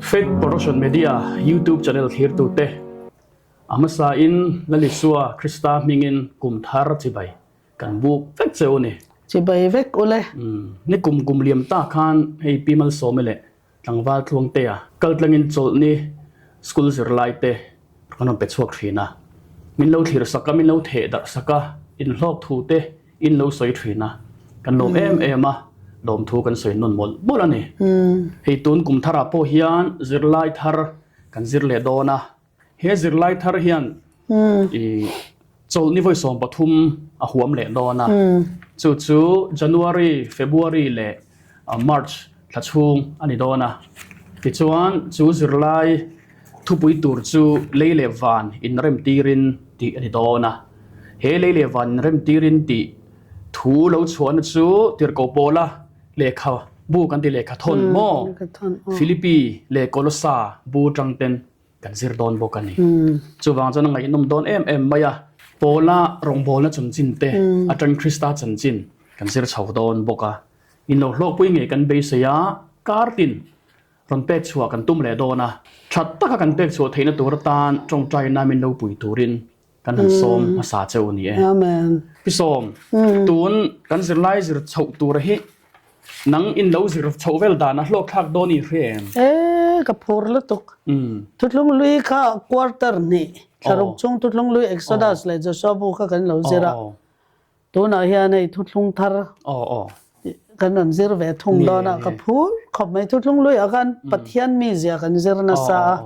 Faith Production Media YouTube channel thlirtute, a hmasain Lal Isua Krista hmingin kum thar chibai kan buk vek che u ni. Chibai vek u le. Ni kum kum liam ta khan hei Pi Malsawmi leh Tlangval Tluangtea kaltlangin chawlhni school zirlaite kan rawn pe chhuak thin a. Min lo thlir sak a, min lo theh darh sak a, inhlawk thu te in lo sawi thin a. Kan lawm em em a, lawmthu kan sawi nawn mawlh mawlh a ni. Hei tun kum tharah pawh hian zirlai thar kan zir leh dawn a. He zirlai thar hian i chawlhni vawi 13 a huam leh dawn a, chu chu January, February leh March thla chhung a ni dawn a. Tichuan chu zirlai thupui tur chu lei leh van inrem tirin tih a ni dawn a. He lei leh van inrem tirin tih thu lo chhuahna chu tirhkoh pawla lehkha bu kan ti lehkha thawn maw? Philippi leh Kolossa bu tang ten Kan zir dawn bawk a ni. Chuvang chuan a ngaihnawm dawn em em mai a. Paula rawngbawlna chanchin te atang Krista chanchin kan zir chho dawn bawk a. In lo hlawkpui ngei kan beisei a, kar tin rawn pek chhuah kan tum leh dawn a. Tha taka kan pek chhuah theihna tur atan tawngtaina min lo pui turin kan han sawm hmasa che u ni e. Amen. Pi Sawm, tun kan zirlai zir chhoh tur hi nang in lo zir chhoh vel dan a hlawk thlak dawn i hria em? E, ka phur lutuk. Thuthlung lui kha quarter hnih, thlaruk chung thuthlung lui Exodus leh Joshua bu kha kan lo zir a. Tunah hian hei thuthlung thar kan rawn zir ve thung dawn a, ka phur khawp mai. Thuthlung luiah khan Pathian mizia kan zir nasa a.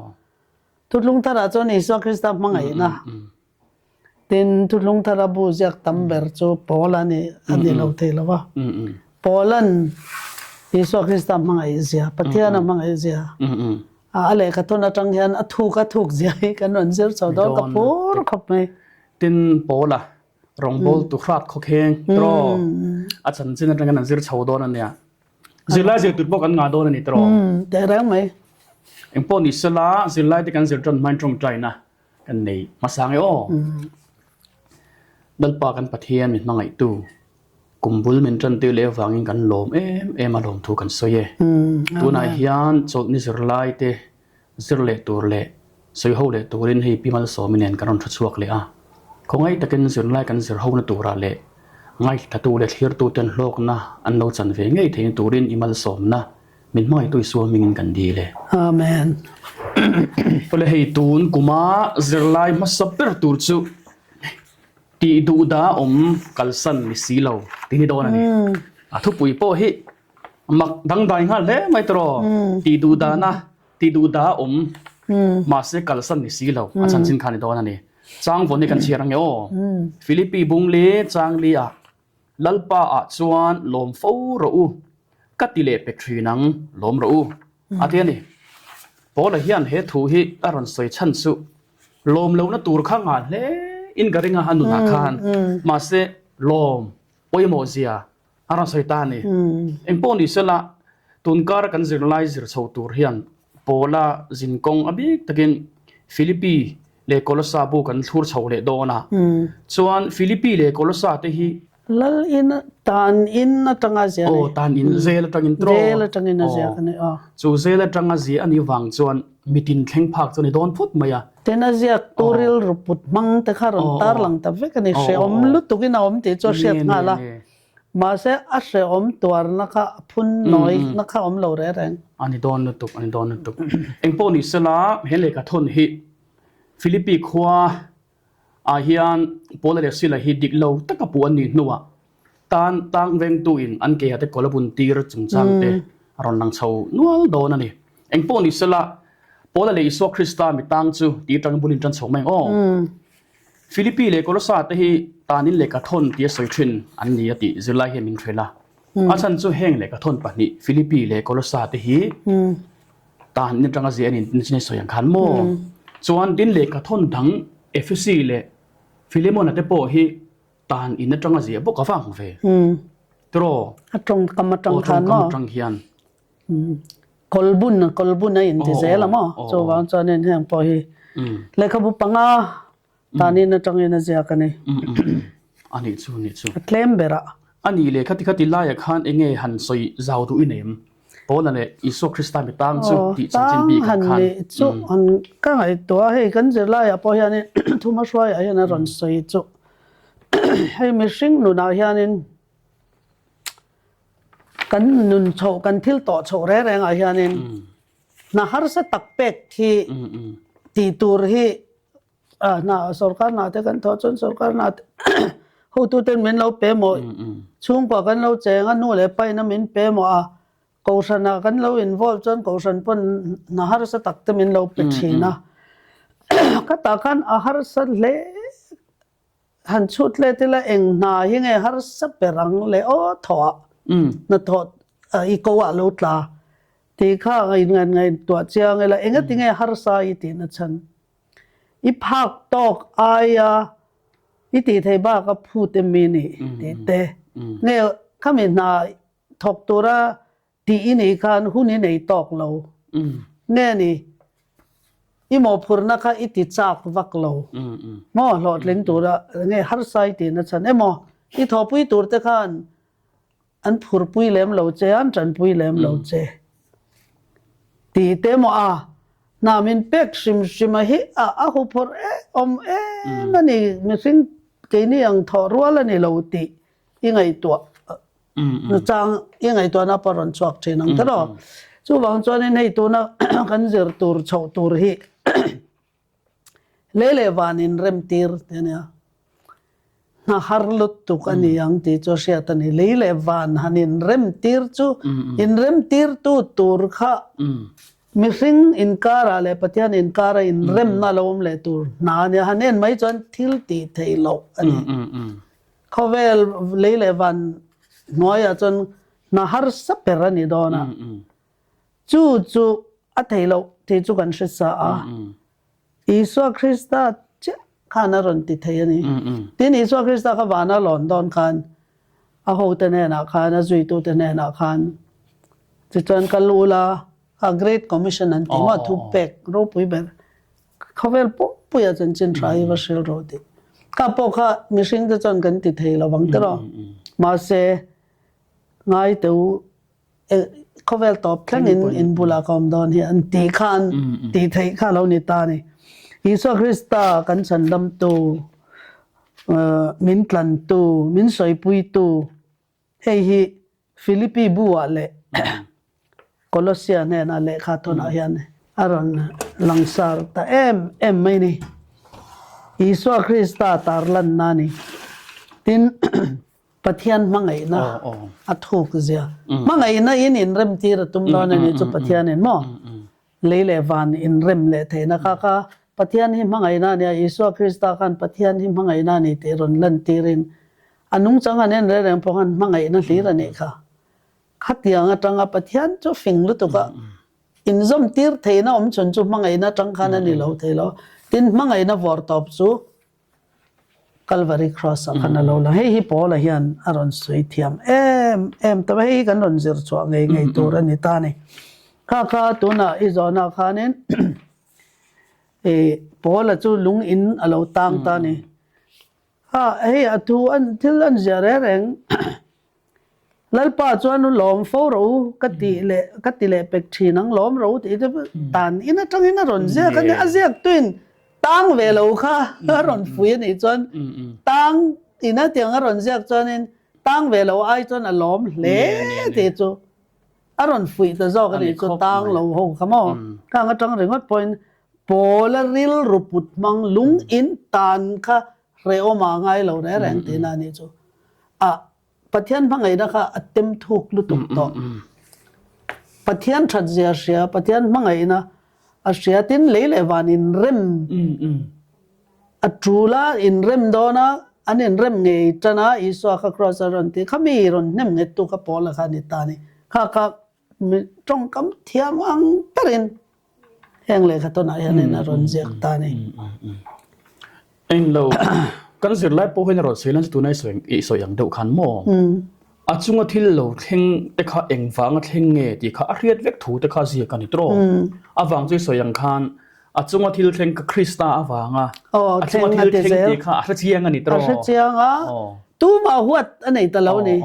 Thutlung tharah chuan Isua Krista hmangaihna tin thutlung thara bu ziak tam ber chu Paul a ni a ni lo thei lo va. Paula'n Isua Krista hmangaih zia, Pathian a hmangaih zia a lehkha thawn atang hian a thuk a thuk zia hi kan rawn zir chho dawn ka phur khawp mai. Tin Paula rawngbawl tu hrat khawkheng tiraw a chanchin atangin an zir chho dawn a nia. Zirlai zir tur pawh kan ngah dawn a ni tiraw? Teh reng mai. Eng pawh ni sela zirlai te kan zir tan hmain tawngtaina kan nei hmasa nge aw. Lalpa kan Pathian min hmangaihtu kum bul min tan tir leh avangin kan lawm em em a lawmthu kan sawi e. Tunah hian chawlhni zirlai te Zir leh tur leh sawi ho leh turin hei Pi Malsawmi nen kan rawn thu chhuak leh a. Khawngaih takin zirlai kan zir hona turah leh ngaihthatu leh thlirtuten hlawkna an lo chan ve ngei theihna turin i malsawmna min hmangaihtu Isua hmingin kan dil e. Amen. Awle hei tun kuma zirlai hmasa ber tur chu tih duh dah awm kalsan ni si lo ti ni dawn a ni. A thupui pawh hi Mak dangdai nghal hle mai tawh tih duh dana tih duh da a awm mahse kalsan ni si lo a chanchin kha ni dawn a ni. Chang vawn hi kan chhiar ange aw. Philippi bung li chang li ah Lalpa ah chuan lawm fo rawh u ka ti leh pe thin ang lawm rawh u a ti a ni. Paula hian he thu hi a rawn sawi chhan chu lawm lohna tur kha ngah hle in ka ring a a nunah khan mahse lawm pawimawh zia A rawn sawi ta a ni. Engpawh ni sela, tun kara kan zirlai zir chho tur hian Paula zinkawng a bik takin Philippi leh Kolossa bu kan thlur chho leh dawn a. Chuan Philippi leh Kolossa te hi. Lal in, tan in atanga zia a ni. Aw, tan in, zel atangin tiraw? Zel atangin a zia ka ni, aw. Chu zel atanga zia a nih vang chuan mitin thleng phak chu a ni dawn phawt mai a. Tin a ziaktu rilru put hmang te kha rawn tarlang ta vek a ni. Hrehawm lutukin a awm tih chu a hriat nghal a. Mahse, a hrehawm tuarna kha a phun nawina kha awm lo reng reng. A ni dawn lutuk, a ni dawn lutuk. Engpawh ni sela, he lehkha thawn hi Philippi khua ah hian Paula leh Sila hi dik lo taka puh an nih hnuah tan tang vengtu in an ke ah te kawl a bun tir chungchang te a rawn lang chho nual dawn a ni. Engpawh ni sela, Paula leh Isua Krista mi tang chu tih atangin bul in tan chho mai ang aw. Philippi leh Kolossa te hi tanin lehkha thawn tia sawi thin an ni a tih zirlai hian min hrilh a. A chhan chu heng lehkha thawn pahnih Philippi leh Kolossa te hi tanin atanga zia a ni nichin a sawi ang khan maw? Chuan tin lehkha thawn dang Ephesi leh Philemon-a te pawh hi tan in atanga zia bawk a vang ve. Tiraw? A tawngkam atang khan maw? Aw tawngkam atang hian. Kawlbun, kawlbun a inti zel a maw? Chuvang chuanin heng pawh hi lehkhabu panga tanin atangin a ziak a ni. A nih chu, a nih chu. A tlem berah. A nih leh khati khati laiah khan enge han sawi zau duh i nei em? Paula leh Isua Krista mi tang chu tih chanchin bik ah khan. Chu an ka ngaihtuah a, hei kan zirlaiah pawh hianin thuma hruaiah hian a rawn sawi chu hei mihring nunah hianin kan nun chhoh kan thil tawh chhoh reng rengah hianin hna harsa tak pek hi tih tur hi hna sorkar hna te kan thawh chuan sorkar hna te hotuten min lo pe maw chhungkua kan lo cheng a nu leh pa in a min pe maw a kohhran ah kan lo involve chuan kohhran pawn hna harsa tak te min lo pe thin a khatah khan a harsa hle Han chhut let ila eng hna hi nge harsa ber ang le aw thawh ah hnathawh i ko ah lo tla tih kha ngaih ngaihtuah chiang ila engati nge harsa i tih na chhan i phak tawk aia i tih theih bak a phut em mi nih tih te nge khami hna thawk tura Tih i nih khan hun i nei tawk lo. Nge ni, i mawhphurhna kha i ti chak vak lo. Maw hlawhtling tura nge harsa i tihna chhan emaw, i thawhpui tur te khan an phurpui lem lo che, an tanpui lem lo che tih te maw a hna min pek hrim hrim a hi a a huphurh awm em a ni, mihring keini ang thawh rual a ni lo tih i ngaihtuah Chang i ngaihtuahna pawh rawn chhuak thin ang tiraw. Chuvang chuanin hei tuna kan zir tur chhoh tur hi lei leh van in rem tir ti a nia. Hna har lutuk a ni ang tih chu a hriat a ni. Lei leh van han in rem tir chu in rem tir tu tur kha mihring inkarah leh Pathian inkara inremna lo awm leh tur hna a nia. Han en mai chuan thil tih theih loh a ni. Khawvel lei leh van hnuaiah chuan hna harsa ber a ni dawn a, chu chu a thei loh tih chu kan hre sa a, Isua Krista chiah khan a rawn ti thei a ni. Tin, Isua Krista kha vana lawn dawn khan a hote hnenah khan, a zuitute hnenah khan tichuan kal ula, a Great Commission an ti maw, thupek ropui ber Khawvel pumpuia chanchin tha hi va hril rawh tih. Kha pawh kha mihring te chuan kan ti thei lo vang tiraw. Mahse, ngai teh u, khawvel tawp thlengin in bulah ka awm dawn hi an tih khan tih theih kha a lo ni ta a ni. Isua Krista kan chhandamtu, min tlantu, min sawipuitu, Hei hi Philippi bu-ah leh Colossia hnena lehkha thawnah hian a rawn langsar ta em em mai ni. Isua Krista tarlanna a ni. Tin, Pathian hmangaihna a thuk zia. Hmangaihna in inremtir a tum dawn a ni chu Pathianin maw? Lei leh van inrem leh theihna kha kha Pathian hi hmangaihna a nia, Isua Krista khan Pathian hi hmangaihna a ni tih rawn lantirin a nungchang an en reng reng pawh khan hmangaihna hlir a nih kha. Khatiang atanga Pathian chu fing lutuk a, inzawmtir theihna awm chhun chu hmangaihna atang khan a ni lo thei lo. Tin, hmangaihna vawrtawp chu Calvary Cross ah khan a lo lang. Hei hi Paula hian a rawn sawi thiam em em ta mai. Hei hi kan rawn zir chhuah ngei ngei tur a ni ta a ni. Kha kha tunah i zawhna khanin i Paula chu lung in a lo tang ta a ni. Kha hei a thu an thil an ziah reng reng Lalpa chuan u lawm fo ro ka ti leh ka ti leh pek thin ang lawm ro tih te tan in atangin a rawn ziak a nia a ziak tuin tang ve lo kha a rawn fui a nih chuan tang ina tiang a rawn ziak chuanin tang ve lo ai chuan a lawm hle tih chu a rawn fuih ta zawk a nih chu tang lo ho kha maw khang atang ringawt pawhin pawla rilru put hmang lung in tan kha hrehawm ah ngai lo reng reng tihna a nih chu a Pathian hmangaihna kha a tem thuk lutuk tawh. Pathian that zia hria, Pathian hmangaihna a hria tin lei leh van inrem a tul a, inrem dawn a, an inrem ngei tan a, Isua kha kraws a rawn ti kha mi rawn hnem nghet tu kha Paula kha a ni ta a ni. Kha kha tawngkam thiam ang berin heng lehkha tawnah hianin a rawn ziak ta a ni. Eng lo, kan zirlai pawh hian a rawn sawi lan chu tuna i sawi i sawi ang deuh khan maw? A chunga thil lo thleng te kha eng vanga thleng nge tih kha a hriat vek thu te kha ziak a ni tawh. A vang chu i sawi ang khan a chunga thil thleng kha Krista avanga a chunga thil thleng tih kha a hre chiang a ni tawh. A hre chiang a, tumah huat a nei ta lo a ni.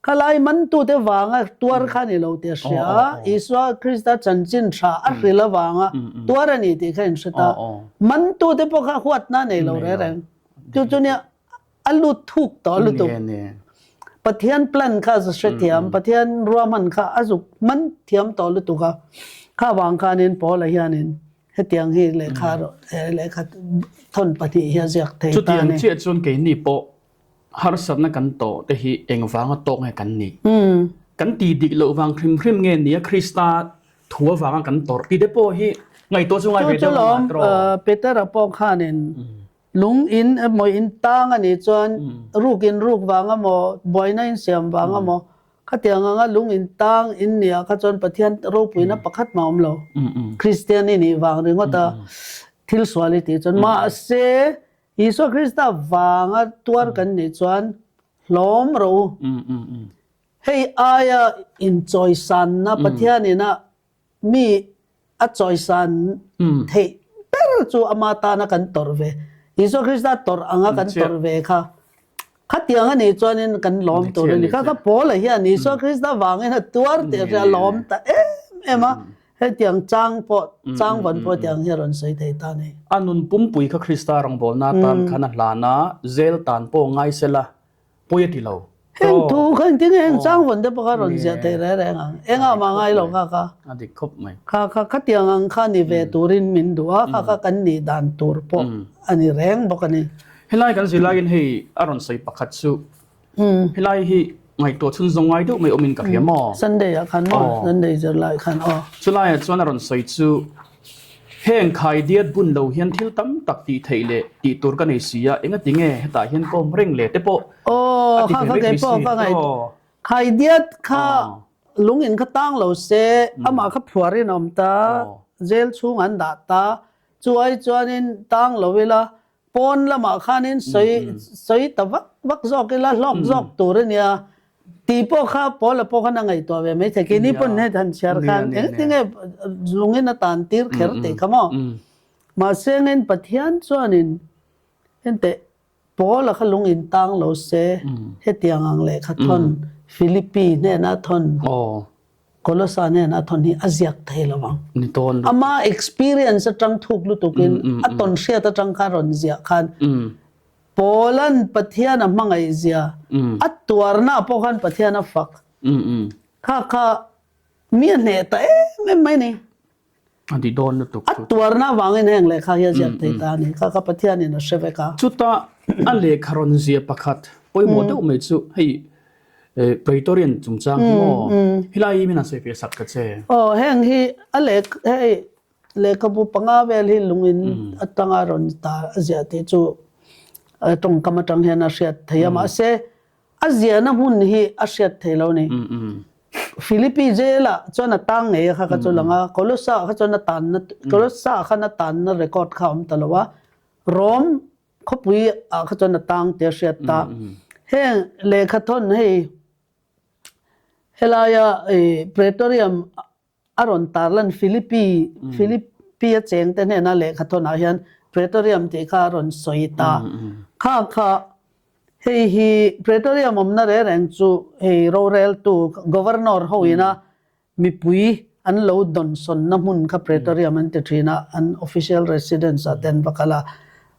Khalai mantute vanga tuar kha ni lo tih a hria a, Isua Krista chanchin tha a hril avanga tuar a ni tih kha in hre ta. Mantute pawh kha huatna nei lo reng reng. Chu chu nia a lut thuk tawh lutuk. Pathian plan kha a hrethiam, Pathian ruahman kha a zuk man thiam tawh lutuk a. Kha vang khanin Paula hianin hetiang hi lehkha lehkha thawn pahnih hi a ziak thei ta a ni. Chutiang chiah chuan keini pawh Harsatna kan tawh te hi engvanga tawk nge kan nih? Kan tih dik loh vang hrim hrim nge nia Krista thu avanga kan tawrh tih te pawh hi ngaihtuah chu ngai ve deuh a tawh. Petera pawh khanin lung in emaw in tang a nih chuan ruk in ruk vang emaw buaina in siam vang emaw khatiang anga lung in tang in nih ah kha chuan Pathian ropuina pakhat mah a awm lo. Kristian i nih vang ringawt a thil sual i tih chuan mahse Isua Krista vanga tuar kan nih chuan hlawm rawh u. Hei aia inchawisanna Pathianin a mi a chawisan theih ber chu ama tana kan tawrh ve. Isua Krista tawrh anga kan tawrh ve kha khatiang a nih chuanin kan lawm tur a ni. Kha kha Paula hian Isua Krista vangin a tuar tih a hria, a lawm ta em em a. Hetiang chang pawh, chang van pawh tiang hi a rawn sawi thei ta ni. A nun pumpui kha Krista rawngbawlna atan khan a hlan a, zel tan pawh ngai se la, pawi a ti lo. Heng thu kha engtin nge heng chang van te pawh kha rawn ziah thei reng reng ang? Engah mah ngai lo kha kha. A dik khawp mai. Kha kha khatiang ang kha ni ve turin min duh a, kha kha kan nih dan tur pawh a ni reng bawk a ni. Helai kan zir laiin hei a rawn sawi pakhat chu Helai hi ngaihtuah chhun zawng ngai deuh mai awmin ka hria maw? Sunday ah khan maw? Sunday zirlai khan aw. Chulaiah chuan a rawn sawi chu heng khaidiat bun lo hian thil tam tak tih theih leh tih tur ka nei si a, engati nge hetah hian ka awm reng le te pawh a ti ve mai thei si. Khaidiat kha lung in kha tang lo se amah kha phuarin a awm ta, jail chhung an dah ta, chu ai chuanin tang lo ila Pawn lamah khanin sawi sawi ta vak vak zawk ila hlawk zawk tur a nia tih pawh kha Paula pawh khan a ngaihtuah ve mai thei. Keini pawn hei han chhiar khan engtinge lungin a tan tir kher tih kha maw. Mahse engin Pathian chuanin enteh Paula kha lung in tang lo se hetiang ang lehkha thawn Philippi hnena thawn Kolosa nen a thawn hi a ziak thei lo ang. Ni tawn lutuk. Ama experience atang thuk lutukin a tawn hriat atang khan rawn ziah khan Paula'n Pathian a hmangaih zia a tuarna pawh khan Pathian a fak. Kha kha mi a hneh ta em em mai ni. A ti dawn lutuk. A tuarna avangin heng lehkha hi a ziak thei ta a ni. Kha kha Pathianin a hre vek a. Chuta a lehkha rawn zia pakhat pawimawh deuh mai chu hei Praetorian chungchang hi maw? Helai hi min han sawi fiah sak ta che. Aw heng hi a leh hei lehkhabu panga vel hi lungin atanga rawn ta a ziah tih chu tawngkam atang hian a hriat thei a mahse A ziahna hmun hi a hriat thei lo ni. Philippi jail-ah chuan a tang ngei a kha kha chu lang a, Kolossa-ah kha chuan a tanna Kolossa-ah khan a tanna record kha a awm ta lo a, Rome khawpui-ah kha chuan a tang tih a hriat ta. Heng lehkha thawn hei helaia Praetorium A rawn tarlan Philippi, Philippi a chengte hnena lehkha thawnah hian Praetorium tih kha a rawn sawi ta. Kha kha hei hi Praetorium awmna reng reng chu hei roreltu Governor ho ina mipui an lo dawnsawnna hmun kha Praetorium an ti thin a, an official residence ah te an va kal a.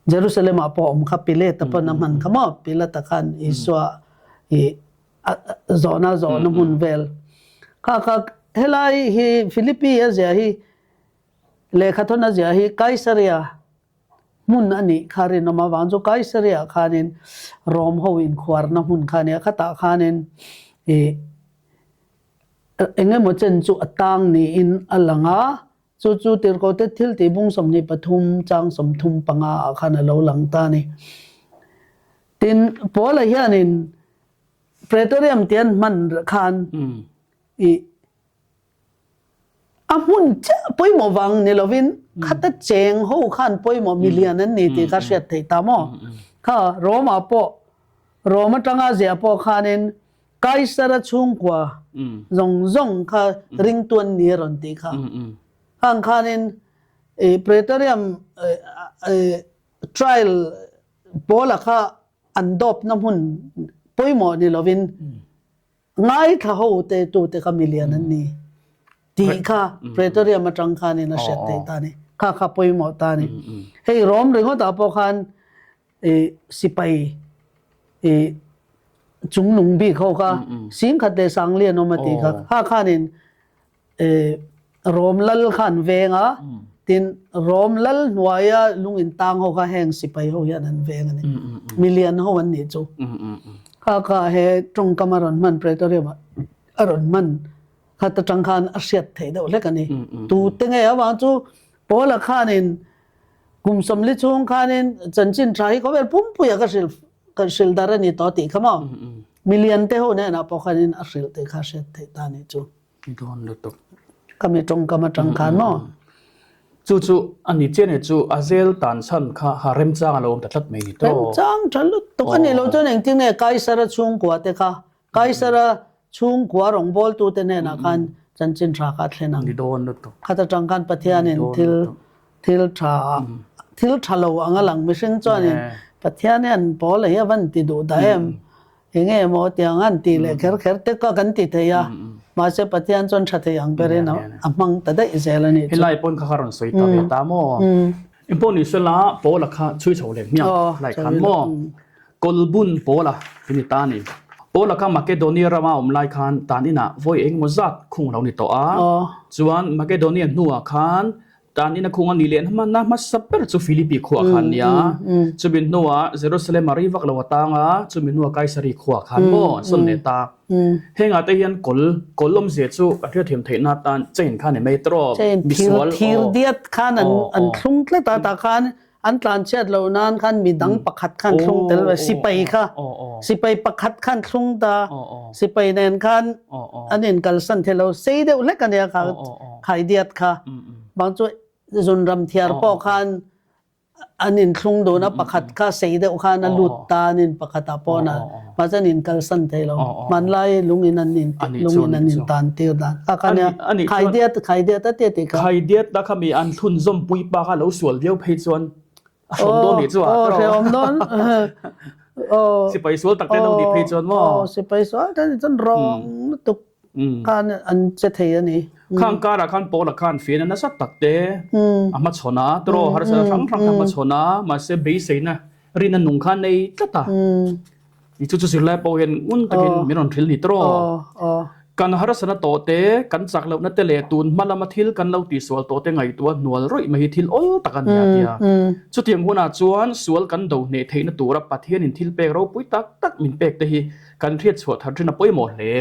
Jerusalem ah pawh awm kha Pilate-a pawn a hman kha maw? Pilate-a khan Isua i zawhna zawhna hmun vel kha kha helai hi Philippi a ziah hi lehkha thawn a ziah hi Kaisaria hmun a nih kha rinawm avang chu Kaisaria khanin Rom ho inkhuarna hmun kha a nia khatah khanin ih eng emaw chen chu a tang niin a lang a Chu chu Tirhkohte thiltih bung 23 chang 35 ah khan a lo lang ta a ni. Tin, Paula hianin Praetorium tih an hman khan i a hmun chiah pawimawh vang ni lovin khata cheng ho khan pawimawh milian an ni tih kha hriat theih ta maw? Kha Rome-ah pawh Rome atanga ziah pawh khanin Kaisara chhungkua zawng zawng kha ringtu an ni a rawn tih kha. Khang khanin Praetorium trial pawla kha an dawpna hmun pawimawh ni lovin. Ngaithla ho te tute kha milian an ni tih kha Praetorium atang khanin a hriat theih ta a ni. Kha kha pawimawh ta a ni. Hei Rome ringawtah pawh khan sipai chungnung bik ho kha singkhat leh sangli an awm a tih kha. Kha khanin Rom lal kha an veng a, tin Rom lal hnuaia lung in tang ho kha heng sipai ho hian an veng a ni. Milian ho an nih chu. Kha kha he tawngkam a rawn hman Praetorium ah a rawn hman khat atang khan a hriat theih deuh hlek a ni. Tu te nge avang chu Paula khanin kum sawmli chhung khanin chanchin tha hi khawvel pumpuia ka hrilh ka hrilh dar a ni tawh tih kha maw. Milian te ho hnenah pawh khanin a hrilh tih kha a hriat theih ta a nih chu. I dawn lutuk. Ka mi tawngkam atang khan maw? Chu chu a ni chian e chu a zel tan chhan kha ha remchang a lo awm ta tlat mai ni tawh. Remchang tha lutuk a ni lo chuan engtin nge Kaisara chhungkua te kha Kaisara chhungkua rawngbawltu te hnenah khan chanchin tha kha a thlen ang. Ni dawn lutuk. Khat atang khan Pathianin thil thil tha thil tha lo ang a lang mihring chuanin Pathian hian pawl hi a van ti duh dah em? Enge emaw tiang an tih leh kher kher te kha kan ti thei a, mahse Pathian chuan tha thei ang berin a hmang ta daih zel a nih chu. Helai pawn kha kha rawn sawi ta ve ta maw? Engpawh ni sela Paula kha chhui chho leh hmiang lai khan maw? Kawlbun Paula hi ni ta a ni. Paula kha Makedonia rama awm lai khan tan inah vawi engemaw zat khung a lo ni tawh a, chuan Makedonia hnuah khan Tan in a khung a nih leh hmanna hmasa ber chu Philippi khuaah khan a nia. Chumi hnuah Jerusalem a rei vak lo a tang a, chumi hnuah Kaisari khuaah khan maw an sawn leh ta. Hengah te hian kawl, kawl awmzia chu kan hriatthiam theihna atan chain kha a ni mai tawp. Chain thir, thir diat khan an an thlung tlat a, tah khan an tlanchhiat loh nan khan midang pakhat khan thlung tel ve, sipai kha, sipai pakhat khan thlung ta, sipai nen khan an inkalsan thei lo, sei deuh hlek a nia kha khaidiat kha. Bang chu zunram thiar pawh khan an inthlung dun a, pakhat kha sei deuh khan a lut ta an in pakhat ah pawn a mahse an inkalsan thei lo. Hmanlai lung in an in lung in an intan tir dan kha kha nia khaidiat khaidiat a tia tih kha. Khaidiat a kha mi an thlun zawm pui pa kha lo sual viau phei chuan a hreawm dawn nih chu a. Aw hreawm dawn. Sipai sual tak te lo nih phei chuan maw. Aw sipai sual te nih chuan rawng lutuk. Khan an che thei a ni. Khang karah khan Paula khan fiahna nasa tak te a hmachhawn a, tawraw harsatna hrang hrang kha a hmachhawn a, mahse beiseina rinna nung kha a nei tlat a. Ni chu chu zirlai pawh hian ngun takin min rawn hrilh ni tawraw. Kan harsatna tawh te, kan chak lohna te leh tun hma lama thil kan lo tihsual tawh te ngaihtuah hnual rawih mai hi thil awl tak a ni a tia. Chutiang hunah chuan sual kan do hneh theihna tura Pathianin thil pek ropui tak tak min pek te hi Kan hriat chhuah thar thin a pawimawh hle.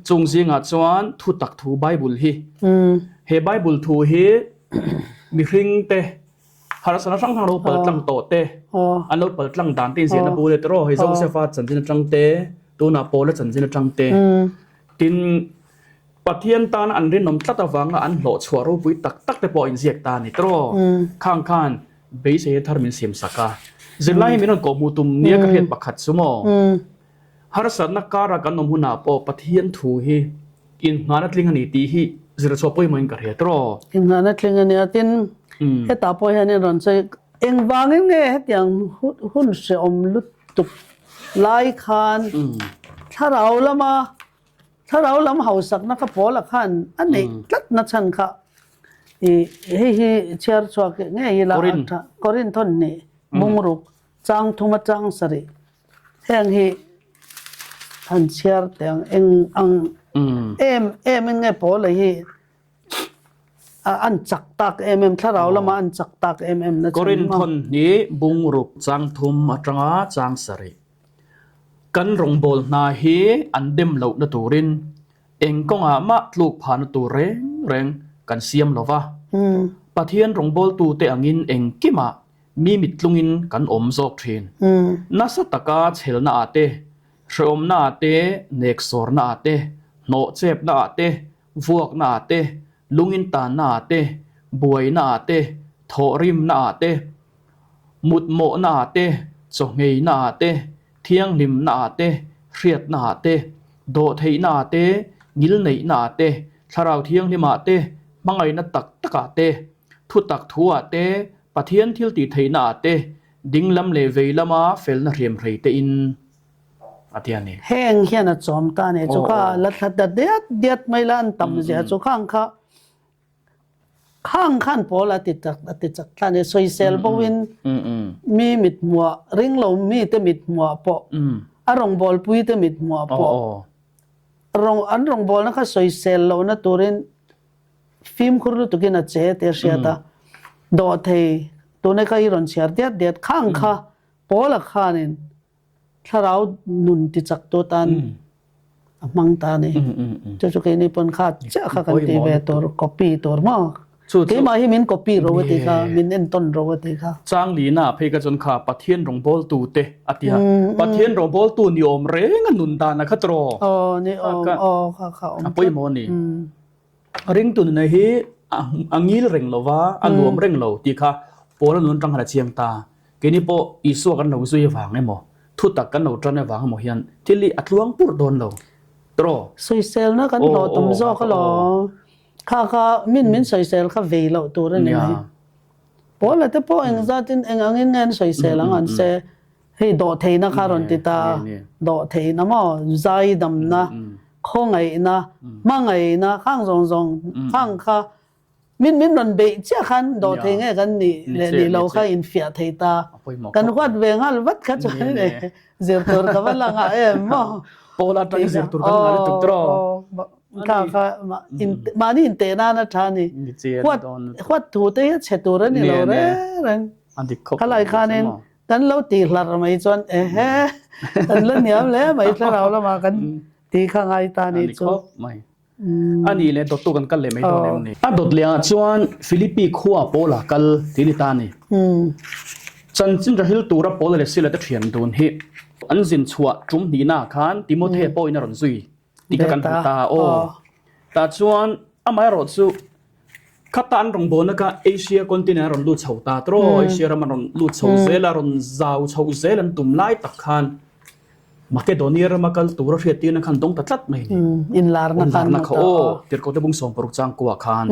Chung zingah chuan thu tak thu Bible hi. He Bible thu hi mihring te harsatna hrang hrang lo pal tlang tawh te, an lo pal tlang dan te inziahna bu leh tawh hei Joseph-a chanchin atang te, tunah Paula chanchin atang te. Tin, Pathian tana an rinawm tlat avanga an hlawh chhuah ropui tak tak te pawh inziak ta a ni tawh. Khang khan Beisei thar min siam sak a. Zirlai hi min rawn kawhhmuh tum nia ka hriat pakhat chu maw? Harsatna kara kan awm hunah pawh Pathian thu hi inngahna tling a ni tih hi zirchhuah pawimawhin ka hria tawh. Inngahna tling a nia. Tin, hetah pawh hian in rawn sawi, engvangin nge hetiang hun hrehawm lutuk lai khan thlarau lama Thlarau lam hausakna kha Paula khan a neih tlat na chhan kha i hei hi chhiar chhuak ngei ila a tha. Korinthon hnih bungruk chang thum atang sarih heng hi han chhiar teh ang eng ang em em in nge Paula hi an chak tak em em thlarau lama an chak tak em em na chhan maw. Korinthon hnih bungruk chang thum atanga chang sarih. Kan rawngbâwl hna hi an dem lohna turin eng kawngah mah tluk phahna tur reng reng kan siam lo va. Pathian rawngbâwltute angin engkimah mi mittlungin kan awm zawk ṭhin. Nasa taka chhelnaah te, hrehawmnaah te, neksawrnaah te, hnawhchepnaah te, vuaknaah te, lungintannaah te, buainaah te, thawhrimnaah te, Mutmawhnaah te, chawngheinaah te, thianghlimnaah te, hriatnaah te, dawhtheihnaah te, ngilneihnaah te, thlarau thianghlimah te, hmangaihna tak takah te, thutak thuah te, Pathian thiltihtheihnaah te, dinglam leh vei lama felna hriamhrei tein. a ti a ni. Heng hian a chawm ta a ni. Chu kha la thla ta diat diat mai la an tam zia chu khang kha khang khan pawl a ti chak a ti chak tla a ni. Sawisel bo in mi mit hmuah ring lo mi te mit hmuah pawh a rawngbawlpui te mit hmuah pawh rawng an rawngbawlna kha sawisel lohna turin fimkhur lutukin a che tih a hriat a. Dawhthei tuna kha i rawn chhiar diat diat khang kha Paula khanin thlarau nun tichaktu tan a hmang ta a ni. Chu chu keini pawn kha chiah kha kan tih ve tur, copy tur maw? Keimah hi min copy ro a tih kha, min entawn ro a tih kha. Changlina phei ka chuan kha Pathian rawngbawltu te a ti a, Pathian rawngbawltu ni awm reng a nun dan a kha tawh. Aw ni awm, aw kha kha awm tlat. A pawimawh a ni. Ringtu nuna hi a ngil reng lo va, a nuam reng lo tih kha Paula nun atang khan a chiang ta. Keini pawh Isua kan lo zui avang emaw, thutak kan lo tan avang emaw hian thil hi a tluang pur dawn lo. Tawh. Sawiselna kan hlawh tam zawk alawm. Kha kha min min sawisel kha vei loh tur a ni mai. Paula te pawh engzatin eng angin nge an sawisel ang an se. Hei dawhtheihna kha rawn ti ta, dawhtheihna maw, zaidamna, khawngaihna, hmangaihna khang zawng zawng khang kha min min rawn beih chiah khan dawhthei nge kan nih leh nih lo kha infiah thei ta. Kan huat ve nghal vat kha chuan zir tur ka va la ngah em maw. Pawl atangin zir tur kan ngah lutuk tawh. Kha kha mahni inteh nan a tha a ni. Huat huat thu te hi a chhe tur a ni lo reng reng. Khalai khanin Kan lo tih hlar mai chuan ehe kan la hniam hle mai thlarau lamah kan tih kha ngai ta nih chu. Mai. A nih leh dawttu kan kal leh mai dawn em ni? A dawt leh ah chuan Philippi khua Paula kal tih ni ta a ni. Chanchin rahil tura Paula leh Sila te thian dun hi an zin chhuah tum hnihna ah khan Timothea pawhin a rawn zui tih kha kan hmu ta aw. Tah chuan amaherawh chu Khata an rawn bawhna kha Asia continent a rawn lut chho ta tawh, Asia ram a rawn lut chho zel a, rawn zau chho zel an tum lai tak khan Makedonia rama kal tura hriattirna khan dawng ta tlat mai a ni. Inlarna khan Inlarna kha aw, Tirhkohte bung 16 changkuah khan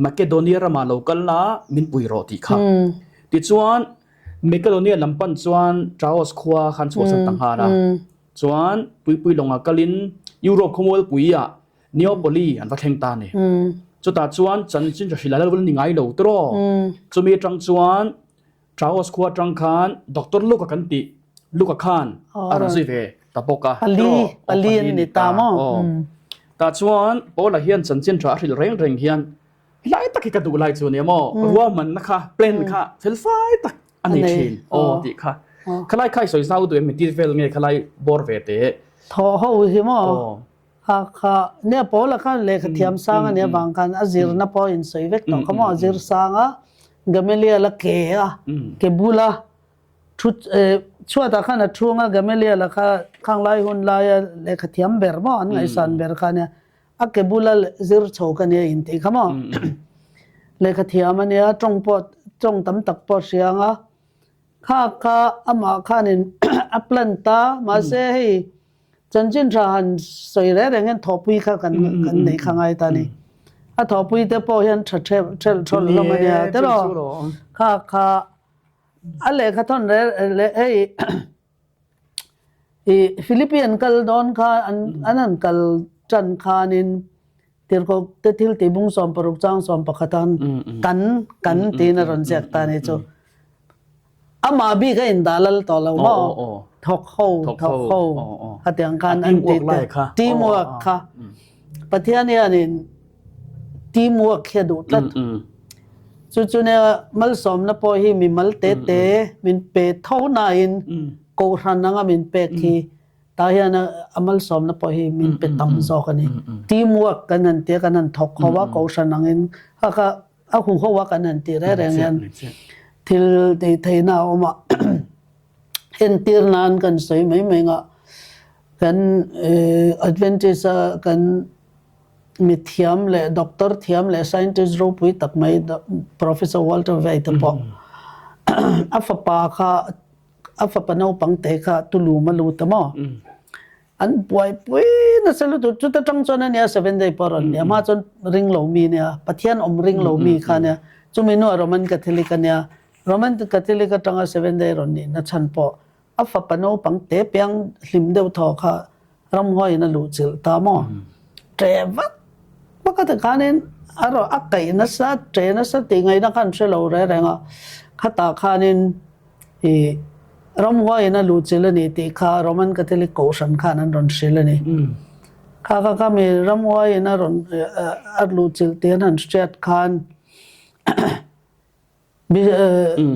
Makedonia ramah lo kal la min pui rawh tih kha. Tichuan Makedonia lam pan chuan Traos khua khan chhuahsan ta nghal a, chuan Puipui lawngah kalin Europe khawmualpuiah Neopoli an va thleng ta a ni. Chutah chuan chanchin hrilh a lo ni ngai lo tawh. Chumi atang chuan Traos khua atang khan Doctor Luka kan tih Luka khan a rawn zui ve ta bawk a. Pali, pali an ni ta maw? Tah chuan Paula hian chanchin tha a hrilh reng reng hian helai tak hi ka duh lai chu a nia maw? Ruahmanna kha, plan kha felfai tak a nei thin aw tih kha. Khalai kha i sawi zau duh em? Engtin vel nge khalai bawr ve teh? Thawh ho hi maw? Kha kha nia Paula khan lehkha thiam sang a nih avang khan a zirna pawh a insawi vek tawh kha maw a zir sang a, Gamaliel a ke a, ke bula thu chhuatah khan a thung a, Gamaliel a kha khang lai hun laia lehkha thiam ber maw an ngaihsan ber kha nia, a ke bula zir chho ka nia intih kha maw lehkha thiam a nia, tawng pawh tawng tam tak pawh a hriang a, kha kha amah khanin a plan ta mahse hei Chanchin tha han sawi reng reng hian thawhpui kha kan kan neih kha ngai ta ni. A thawhpui te pawh hian tha ṭheuh ṭhelh ṭhawlh hlawm a nia tiraw? Kha kha a lehkha thawn reng leh hei ih Philippi an kal dawn kha an an han kal ṭan khanin Tirhkoh te thil tih bung 16 chang 11 an kan kan tiin a rawn ziak ta ni chu. Amah bik a indah lal tawh lo maw? Thawk ho, thawk ho khatiang khan an ti te. Team work kha. Pathian hianin team work hi a duh tlat. Chu chu nia malsawmna pawh hi mimal te te min pe tho nain kohhran anga min pek hi Tah hian a malsawmna pawh hi min pe tam zawk a ni. Team work kan han ti a, kan han thawk ho a, kohhran angin a kha a hu ho a kan han tih reng reng hian thil tih theihna a awm a. Entir nan kan sawi mai mai ngah kan Adventist a kan mithiam leh doctor thiam leh scientist ropui tak mai Professor Walter Veith te pawh a fapa kha A fapa naupang te kha tulum a lut a maw? An buaipui nasa lutuk. Chuta tang chuan a nia Seventh Day pawh a rawn nia. Hma chuan ring lo mi a nia. Pathian awm ring lo mi kha a nia. Chumi hnuah Roman Catholic a nia. Roman Catholic atanga Seventh Day rawn nihna chhan pawh. a fapa naupang te piang hlim deuh thaw kha ramhuaiin a luh chilh ta maw? Ṭe vak vak a ti khanin a rawn a kaih nasa ṭe nasa tih ngaihna khan hre lo reng reng a, khatah khanin ih ramhuaiin a luh chilh a ni tih kha Roman Catholic Kohhran khan an rawn hrilh a ni. Kha kha kha mi ramhuaiin a rawn a luh chilh tih an han hriat khan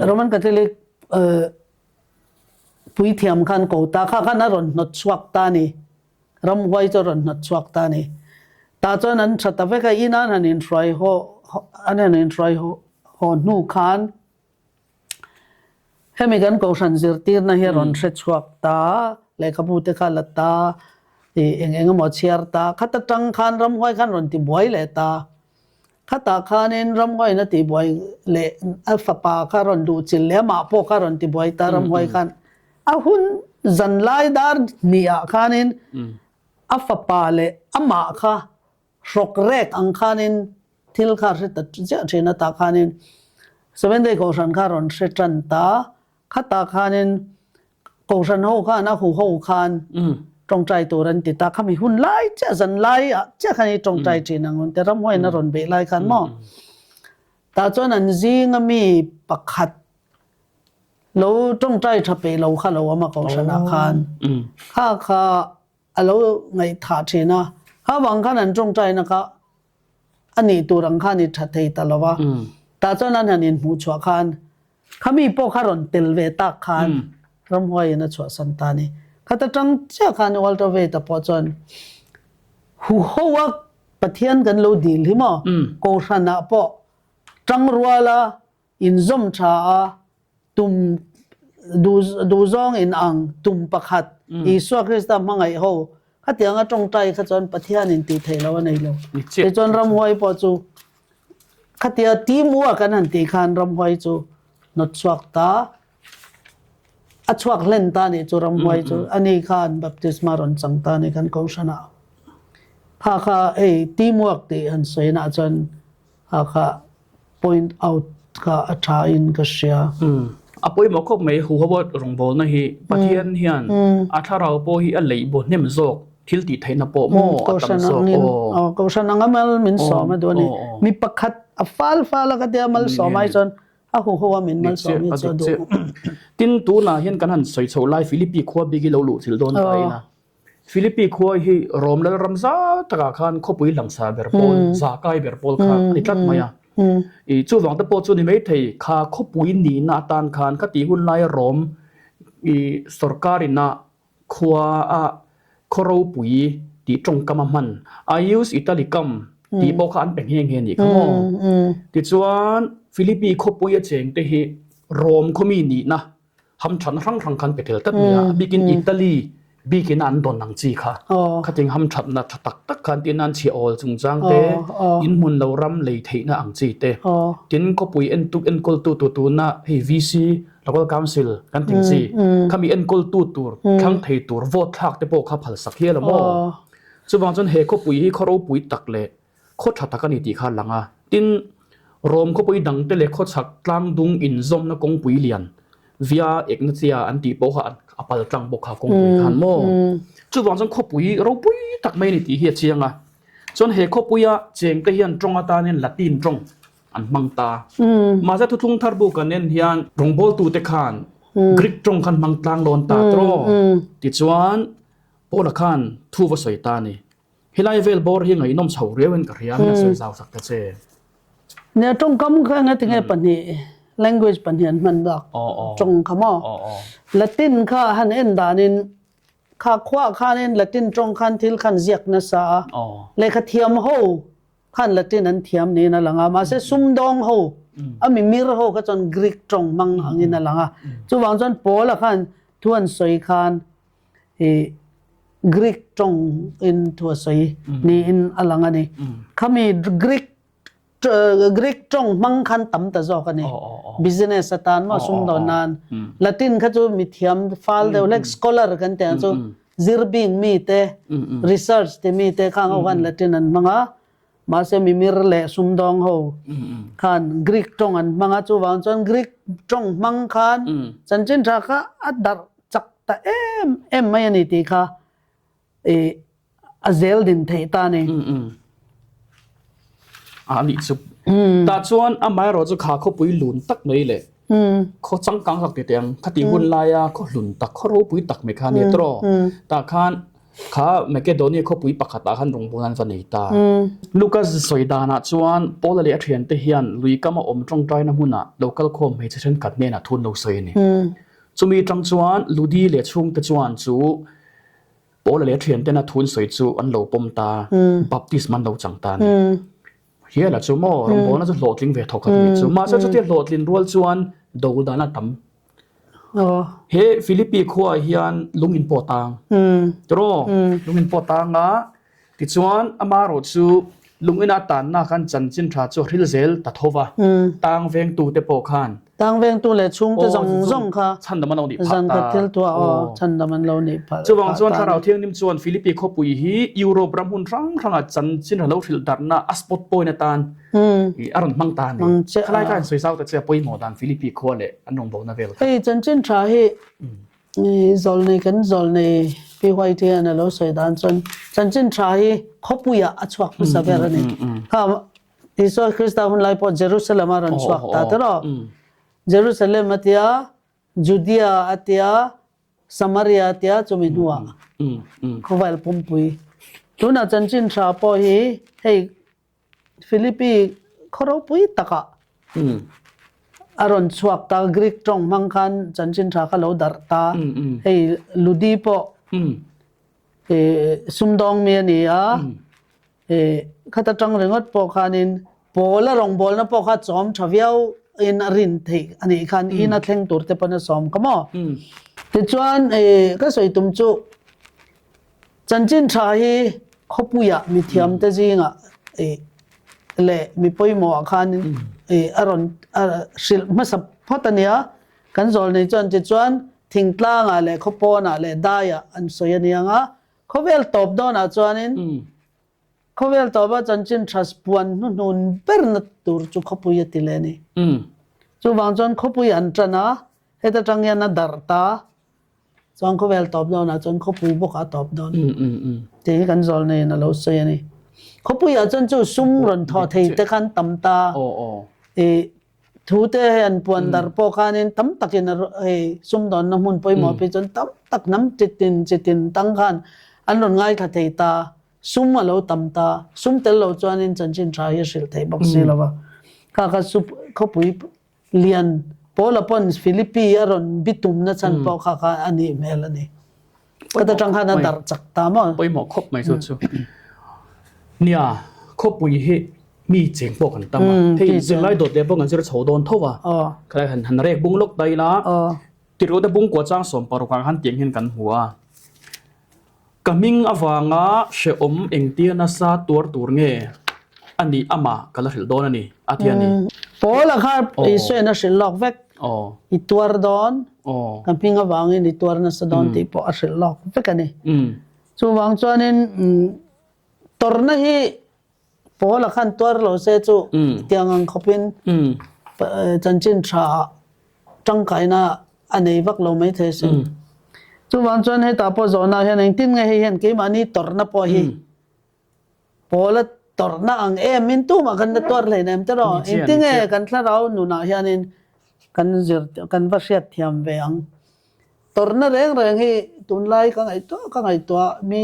Roman Catholic Puithiam khan ko ta kha khan a rawn hnawt chhuak ta a ni. Ramhuai chu a rawn hnawt chhuak ta a ni. Tah chuan an tha ta vek a, ina an han inhruai haw an han inhruai haw hnu khan hemi kan kohhran zirtirna hi a rawn hre chhuak ta, lehkhabu te kha la ta, ih eng eng emaw chhiar ta, khata tang khan ramhuai khan rawn ti buai leh ta. Khatah khanin ramhuaiin a tihbuai leh a fapa kha rawn luhchilh leh amah pawh kha rawn tibuai ta ramhuai khan a hun zan lai dar hnihah khanin a fapa leh amah kha hrawk rek ang khanin thil kha a hre ta ziah thin a tah khanin Seventh Day Kohhran kha a rawn hre tan ta. Khatah khanin Kohhran ho khan a huho khan tawngtai tur an ti ta. Khami hun lai chiah zan lai ah chiah khan i tawngtai thin ang te ramhuaiin a rawn beih lai khan maw. Tah chuan an zinga mi pakhat lo tawngtai tha peih lo kha lo awm a Kohhran ah khan. Kha kha a lo ngaihthah thin a. Kha vang khan an tawngtaina kha a nih tur ang khan i tha thei ta lo va. Tah chuan an han inhmuh chhuah khan Khami pawh kha rawn tel ve tak khan ramhuaiin a chhuahsan ta a ni. Khata tang chiah khan Walter Veith-a pawh chuan huho a Pathian kan lo dil hi maw Kohhranah pawh tangruala inzawm tha a tum duhzawng inang tum pakhat Isua Krista hmangaih ho khatianga tawngtai kha chuan Pathianin tih theih loh a nei lo. Tichuan ramhuai pawh chu Khatia teamwork an han tih khan ramhuai chu hnawt chhuak ta, a chhuak hlen ta nih chu ramhuai chu ani khan baptisma rawn chang ta ni kan kohhran ah. Kha kha hei teamwork tih han sawi nah chuan kha kha point out kha a tha in ka hria. A pawimawh khawp mai huho rawngbawlna hi Pathian hian a thlarau pawh hi a leih baw hnem zawk. Thil tih theihna pawh maw a tam zawk aw. Kohhran anga mal min sawm a duh a ni. Mi pakhat a fal fal a ka tia mal sawm ai chuan a huho a min mal sawm hi chu a duh. Tin tunah hian kan han sawi chhoh lai Philippi khua bik hi lo luh thil dawn ta ila. Philippi khua hi Rom Lalram zau takah khan khawpui langsa ber pawl, zahkai ber pawl kha a ni tlat mai a. I chuvang te pawh chu ni maithei kha khawpui nihna atan khan khatih hun laia Rom i sorkarin a Khua a khaw ropui tih tawngkam a hman, Ius Italicum tih pawh kha an pe nghe nghe a nih kha maw? Tichuan, Philippi khawpui a cheng te hi Rom khawmi nihna hamthatna hrang hrang kha an pe tel tlat mai a, a bikin Italy bikin a an dawn ang chi kha, khating hamthatna tha tak tak kha an tihna an chhiah awl chungchang te, inhmun lo ram lei theihna ang chi te, tin khawpui entuk enkawltu tur tuna hei VC Local Council kan tih chi khami enkawltu tur thlang thei tur vote thlak te pawh kha phal sak hial a maw? Chuvang chuan he khawpui hi khaw ropui tak leh khaw tha tak a ni tih kha a lang a. Tin, Rom khawpui dang te leh khawchhak tlangdung inzawmna kawngpui lian Via Egnatia an tih pawh kha a pal tlang bawk kha kawngpui khan maw? Chuvang chuan khawpui ropui tak mai a ni tih hi a chiang a. Chuan he khawpuia chengte hian tawng atanin Latin tawng an hmang ta. Mahse thuthlung thar bu kan en hian rawngbawltute khan Greek tawng khan hmang tlang dawn ta tawh. Tichuan Paula khan thu va sawi ta a ni. Helai vel bawr hi ngaihnawm chho riauin ka hria, min a sawi zau sak ta che. Nia tawngkam kha engatinge pahnih language pahnih an hman bak tawng kha maw? Latin kha han en danin kha khuaah khanin Latin tawng khan thil khan ziak nasa a, lehkha thiam ho khan Latin an thiam niin a lang a, mahse sumdawng ho a mimir ho kha chuan Greek tawng hmang angin a lang a. Chuvang chuan Paula khan thu an sawi khan ih Greek tawng in thu a sawi niin a lang a ni. Khami Greek Greek tawng hmang khan tam ta zawk a ni. Business atan maw sumdawn nan. Latin kha chu mithiam fal deuh hlek scholar kan tih ang chu Zirbing mite, research ti mite khang ho khan Latin an hmang a, mahse mimir leh sumdawng ho khan Greek tawng an hmang a, chuvang chuan Greek tawng hmang khan chanchin tha kha a darh chak. ta em em mai a ni tih kha i a zel din theih ta a ni. A nih chu. Tah chuan amaherawh chu kha khawpui lun tak mai leh khaw changkang tak tih ang khati hun laia khaw hlun tak khaw ropui tak mai kha a ni tawh. Tah khan kha Makedonia khawpui pakhatah khan rawngbâwl an va nei ta. Lucas sawi danah chuan Paula leh a thiante hian lui kama awm tawngtaina hmunah lo kalkhawm hmeichhe thenkhat hnenah thu an lo sawi a ni. Chumi atang chuan Ludi leh chhungte chuan chu Paula leh a thiantena thu an sawi chu an lo pawm ta, baptism an lo chang ta a ni. Hiala chu maw rawngbawlna chu hlawhtling ve thawk khat a nih chu. Mahse chutia hlawhtlin rual chuan do dan a tam. He Philippi khuaah hian lung in pawh tang. Tiraw? Lung in pawh tang a, tichuan amaherawh chu lung ina tanna khan chanchin tha chu a hril zel ta tho va. Tang vengtute pawh khan Tang vengtu leh chhungte zawng zawng kha chhandam an lo nih phah ta. Zan khat thil tuah aw chhandam an lo nih phah ta. Chuvang chuan Thlarau Thianghlim chuan Philippi khawpui hi Europe ram hmun hrang hranga chanchin a lo hrilh darhna a spot point atan a rawn hmang ta a ni. Khalai kha in sawi zau ta che a pawimawh dan Philippi khua leh an rawngbawlna vel kha. Hei chanchin tha hi zawlnei kan zawlnei Pi White hian a lo sawi dan chuan chanchin tha hi khawpuiah a chhuak hmasa ber a ni. Kha Isua Krista hun lai pawh Jerusalem a rawn chhuak ta tiraw? Jerusalem a tia, Judea a tia, Samaria a tia chumi hnuah khawvel pumpui. Tunah chanchin tha pawh hi hei Philippi khaw ropui takah a rawn chhuak ta, Greek tawng hmang khan chanchin tha kha lo darh ta. Hei Ludi pawh sumdawng mi a ni a. Khata tang ringawt pawh khanin Paula rawngbawlna pawh kha chawm tha viau in a rin theih a nih khan ina thleng tur te pawn a sawm kha maw. Tichuan ka sawi tum chu chanchin tha hi khawpuiah mithiam te zingah leh mi pawimawhah khan a rawn hrilh hmasa phawt a nia. Kan zawl nei chuan tichuan thingtlangah leh khawpawnah leh daiah an sawi a niang a. Khawvel tawp dawnah chuanin khawvel tawpa chanchin tha puan hnuhnun berna tur chu khawpui a ti leh a ni. Chuvang chuan khawpui an tan a, heta tang hian a darh ta, chuan khawvel tawp dawnah chuan khawpui bawkah a tawp dawn tih hi kan zawl neiin a lo sawi a ni. Khawpuiah chuan chu sum rawn thawh thei te khan tam ta, i Thu te hei an puan dar pawh khanin tam takin hei sumdawnna hmun pawimawh phei chuan tam tak hnam chitin chitin tang khan an rawn ngaithla thei ta, sum a lo tam ta, sum tel lo chuanin chanchin tha hi a hrilh theih bawk si lo va. Kha kha khawpui lian Paula pawn Philippi a rawn bitumna chhan pawh kha kha a nih hmel a ni. Ka ta khan a darh chak ta maw? Pawimawh khawp mai chu chu. Nia, khawpui hi mi cheng pawh kan tam a. Hei zirlai dawt leh pawh kan zir chho dawn tho a. Khalai han han rek bung lawk ta ila. Tirhute bung kua chang 16 ah khan tiang hian kan hmu a. Ka hming avanga hrehawm engtia nasa tuar tur nge a nih amah ka la hrilh dawn a ni, a ti a ni. Paula kha Isuain a hrilh lawk vek. I tuar dawn, ka hming avangin i tuar nasa dawn tih pawh a hrilh lawk vek a ni. Chuvang chuanin tawrhna hi Paula khan tuar lo se chu tiang ang khawpin chanchin tha ah tangkaina a nei vak lo maithei a sin. Chuvang chuan hetah pawh zawhna hian engtin nge hei hian keimahni tawrhna pawh hi Paula tawrhna ang em in tumah kan la tuar hlein em tiraw? Engtin nge kan thlarau nunah hianin kan zir kan va hriat thiam ve ang? Tawrhna reng reng hi tunlai ka ngaihtuah ka ngaihtuah mi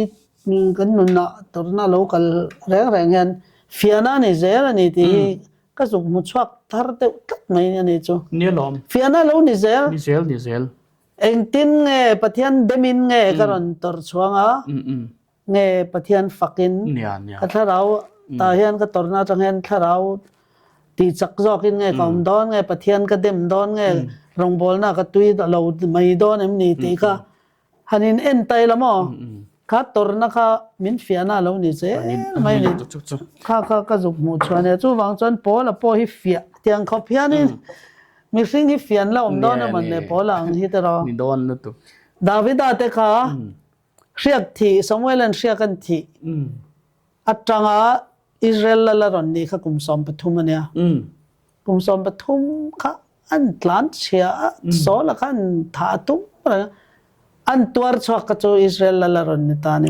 kan nunah tawrhna lo kal reng reng hian fiahna a ni zel a ni tih hi ka zuk hmu chhuak thar deuh tlat mai a ni chu. Ni alawm. Fiahna lo ni zel. Ni zel ni zel. Engtin nge Pathian demin nge ka rawn tawrh chhuang a? Nge Pathian fakin ka thlarau tah hian ka tawrhna atang hian thlarau tih chak zawkin nge ka awm dawn nge Pathian ka dem dawn nge rawngbawlna ka tui lo mai dawn em ni tih kha han in en ta ila maw kha tawrhna kha min fiahna a lo ni zel mai a ni kha kha ka zuk hmuh chhuah ania chuvang chuan Paula pawh hi fiah tiang khawp hianin mihring hi fian la awm dawn emaw le Paula ang hi tiraw Davida te kha Hriak thih, Samuela'n hriak an thih atanga Israel lal a rawn nih kha kum 13 a nia. Kum 13 kha an tlan chhia a, Saul-a kha an thah a tum reng a. An tuar chhuak kha chu Israel lal a rawn ni ta a ni.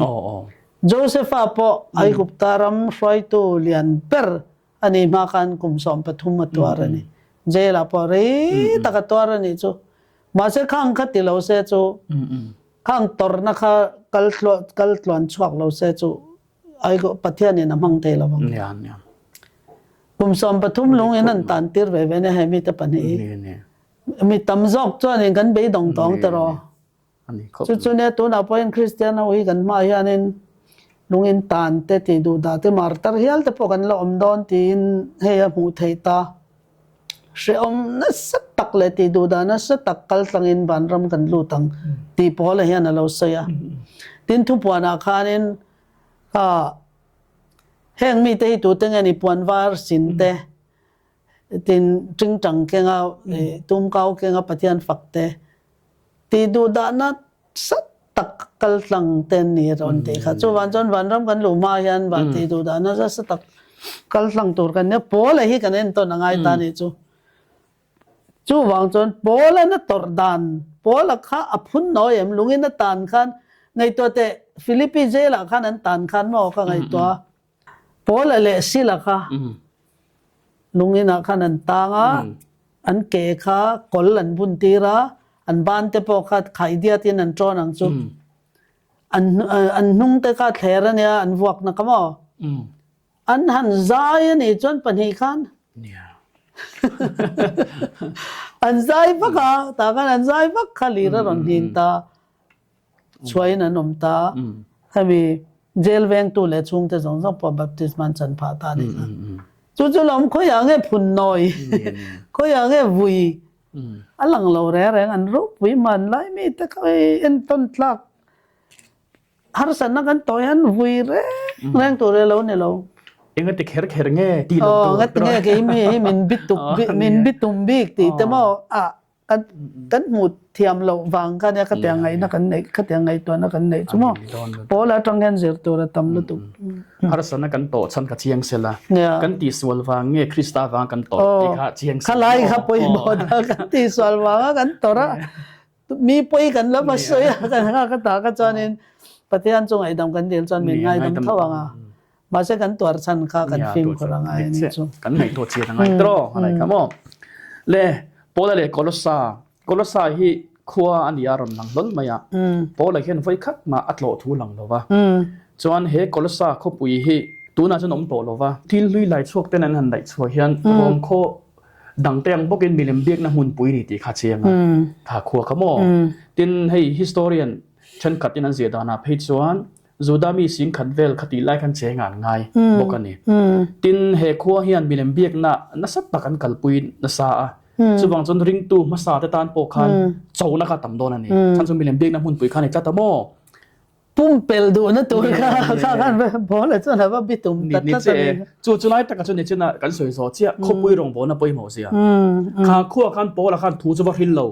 Josefa pawh Aigupta ram hruaitu lian ber a nih hma khan kum 13 a tuar a ni. Jail ah pawh rei tak a tuar a nih chu. Mahse khang kha ti lo se chu, khang tawrhna kha kal kal tluan chhuak lo se chu Aigup Pathianin a hmang thei lo vang. Kum 13 lungin an tan tir ve ve nia he mite pahnih hi. Mi tam zawk chuanin kan beidawng tawng ta rawh. Chu chu nia tunah pawhin Kristian ho hi kan hmaah hianin lungin tan te tih duh dah te martar hial te pawh kan la awm dawn tiin hei a hmuh theih ta. Hrehawm nasa tak leh tih duh dah nasa tak kal tlangin vanram kan lut ang tih Paula hian a lo sawi a. Tin thupuanah khanin ah heng mite hi tute nge ni puan var sin te Tin, ṭingṭang kenga tumkau kenga Pathian fak te tih duhdahna sat tak kal tlang te an ni a rawn tih kha. Chuvang chuan vanram kan luh hma hian van tih duhdahna nasa tak kal tlang tur kan nia. Paula hi kan entawn a ngai ta a nih chu. Chuvang chuan Paula na tawrh dan, Paula kha a phun nawi em? Lungin a tan khan ngaihtuah teh Philippi jail ah khan an tan khan maw ka ngaihtuah a. Paula leh Sila kha lungin ah khan an tang a, an ke kha kawl an bun tir a, an ban te pawh kha khaidiat in an ṭawn ang chu. An an hnung te kha thler a nia an vuak na kha maw? An han zai a nih chuan pahnih khan an zai vak a, tah khan an zai vak kha lir a rawn hnin ta. Chhuahin an awm ta. Hemi jail vengtu leh chhungte zawng zawng pawh baptisma an chan phah ta a nih kha. Chu chu lawm khawiah nge phun nawi, khawiah nge vui a lang lo reng reng an ropui man lai mi te kha hei entawn tlak harsatna kan tawh hian vui reng reng tur hi a lo ni lo. Enga ti kher kher nge tih loh tur. Aw, nga ti nge kei mi hi min bituk min bitum bik tih te maw a Kan kan hmuh thiam loh vang kha nia khatiang ngaihna kan neih khatiang ngaihtuahna kan neih chu maw Paul atang hian zir tur a tam lutuk. Harsatna kan tawh chhan kha chiang sela kan tihsual vang nge Krista vang kan tawrh tih kha chiang sela. Khalai kha pawimawh ta kan tihsual vanga kan tawrh a mi pawi kan la va sawi a kan nghak a tah kha chuanin Pathian chu ngaihdam kan dil chuan min ngaidam tho ang a. Mahse kan tuar chhan kha kan fimkhur a ngai a ni chu. Kan ngaihtuah chian a ngai tawh a ngai kha maw. Le Paula leh Kolossa, Kolossa hi khua a ni a rawn lang hlawl mai a. Paula hian vawi khat mah a tlawh thu lang lo va. Chuan he Kolossa khawpui hi tunah chuan awm tawh lo va. Thil hlui lai chhuak ten an han daih chhuah hian Rom khaw dangte ang bawkin milem biakna hmunpui ni tih kha chiang a. Kha khua kha maw. Tin hei historian thenkhatin an ziah danah phei chuan Juda mi singkhat vel kha tih lai khan cheng an ngai bawk a ni. Tin, he khua hian milem biakna nasa tak an kalpui nasa a. Chuvang chuan ringtu hmasa te tan pawh khan chona kha a tam dawn a ni. Chhan chu milem biakna hmunpui kha a ni tlat a maw? Pumpelh duhna tur kha kha khan Paula chuan a va bi tum ta tlat a ni. Chu chu lai taka chu ni chin a kan sawi zawh chiah khawpui rawngbawlna pawimawh zia. Kha khuaah khan Paula khan thu chu va hril lo.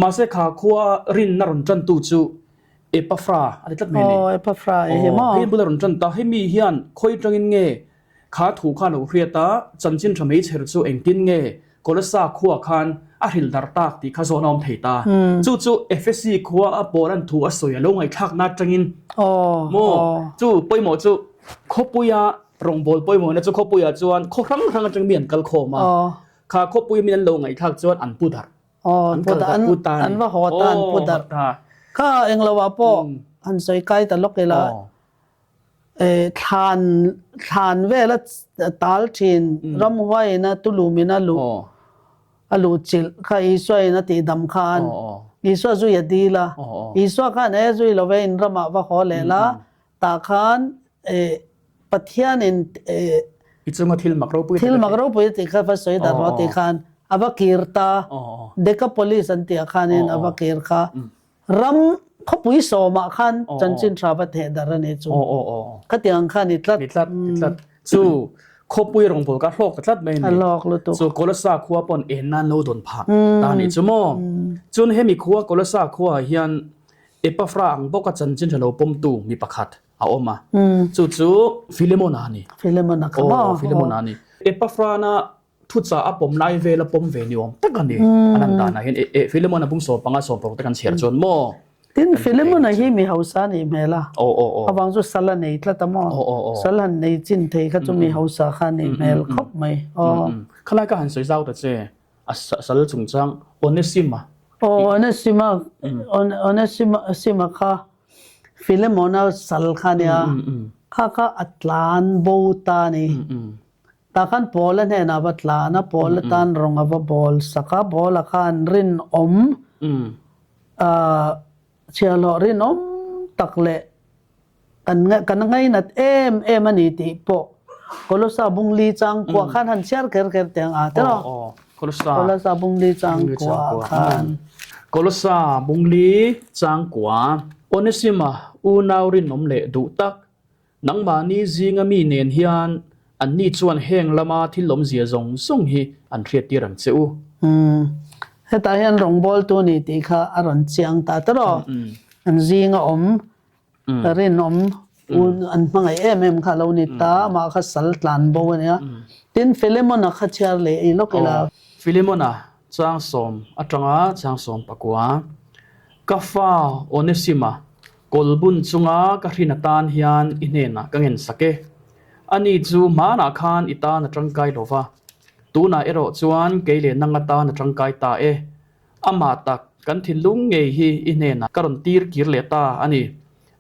Mahse kha khua rinna rawn tantu chu Epaphra a ti tlat mai a ni. Aw, Epaphra i hi maw? Aw, hei bula rawn tan ta. Hemi hian khawi tangin nge kha thu kha lo hriat a, chanchin tha meichher chu engtin nge Kolossa khua khan a hril dar tak tih kha zawn a awm thei ta. Chu chu Ephesi khua a Paula'n thu a sawi a lo ngaihthlakna atangin maw? Chu pawimawh chu khawpuia rawngbâwl pawimawhna chu khawpuiah chuan khaw hrang hrang atang mi an kal khawm a, kha khawpuia min an lo ngaihthlak chuan an pu darh. Aw, an pu darh, an va haw ta, an pu darh. Kha englo ah pawh han sawi kai ta lawk ila, thlan thlan vela tal thin ramhuaiin a tulumin a luh a luh chilh kha Isua in a tihdam khan Isua zui a dil a, Isua khan e zui lo ve in ramah va haw leh la, Tah khan Pathianin I chunga thil mak ropui thil mak ropui a tih kha va sawi darh rawh tih khan a va kir ta. Decapolis an tih ah khanin a va kir kha. Ram khawpui sawmah khan chanchin tha va theh darh a nih chu. Khatiang khan i tlat. I tlat, i tlat. Chu khawpui rawngbâwl kha hlawk ta tlat mai a ni. A hlawk lutuk. Chu Kolossa khua pawn en nan lo dawn phah ta a nih chu maw. Chuan hemi khua Kolossa khuaah hian Epaphra ang bawka chanchin ṭha lo pawmtu mi pakhat a awm a, chu chu Philemon-a a ni. Philemon-a kha maw? Aw, Philemon-a a ni. Epaphra-na thuchah a pawm lai vela pawm ve ni awm tak a ni. A lan danah hian Philemon-a bung 15 16 te kan chhiar chuan maw? Tin, Philemon-a hi mi hausa a nih hmel a, avang chu sal a nei tlat a maw? Sal han nei chin thei kha chu mi hausa kha a nih hmel khawp mai. Khalai ka han sawi zau ta che, a sal chungchang Onesima. Aw, Onesima, Onesima kha Philemon-a sal kha a nia, kha kha a tlan bo ta a ni. Tah khan Paula hnenah a va tlan a, Paula tan rawng a va bawl sak a, Paula khan rinawm chhiahhlawh rinawm tak leh kan kan ngainat em em a ni tih pawh Kolosa bungli chang kuah khan han chhiar kher kher teh ang a tiraw? Kolosa bungli chang kuah khan. Kolosa bungli chang kuah Onesima unau rinawm leh duh tak Nangmahni zinga mi nen hian anni chuan heng lama thil awmzia zawng zawng hi an hriattir ang che u. Umm, hetah hian rawngbawltu ni tih kha a rawn chiang ta tawh. An zinga awm, rinawm, an hmangaih em em kha a lo ni ta, amah kha sal tlan bo a nia. Tin, Philemon-a kha chhiar leh i lawk ila. Philemon-a changsawm atanga changsawm pakua, Ka fa Onesima, Kawlbun chunga ka hrin atan hian i hnenah ka ngen sak e. Ani chu hmanah khan i tan a tangkai lo va, tunah erawh chuan kei leh nang atan a tangkai ta e. Amah tak kan thinlung ngei hi i hnenah ka rawn tir kir leh ta a ni.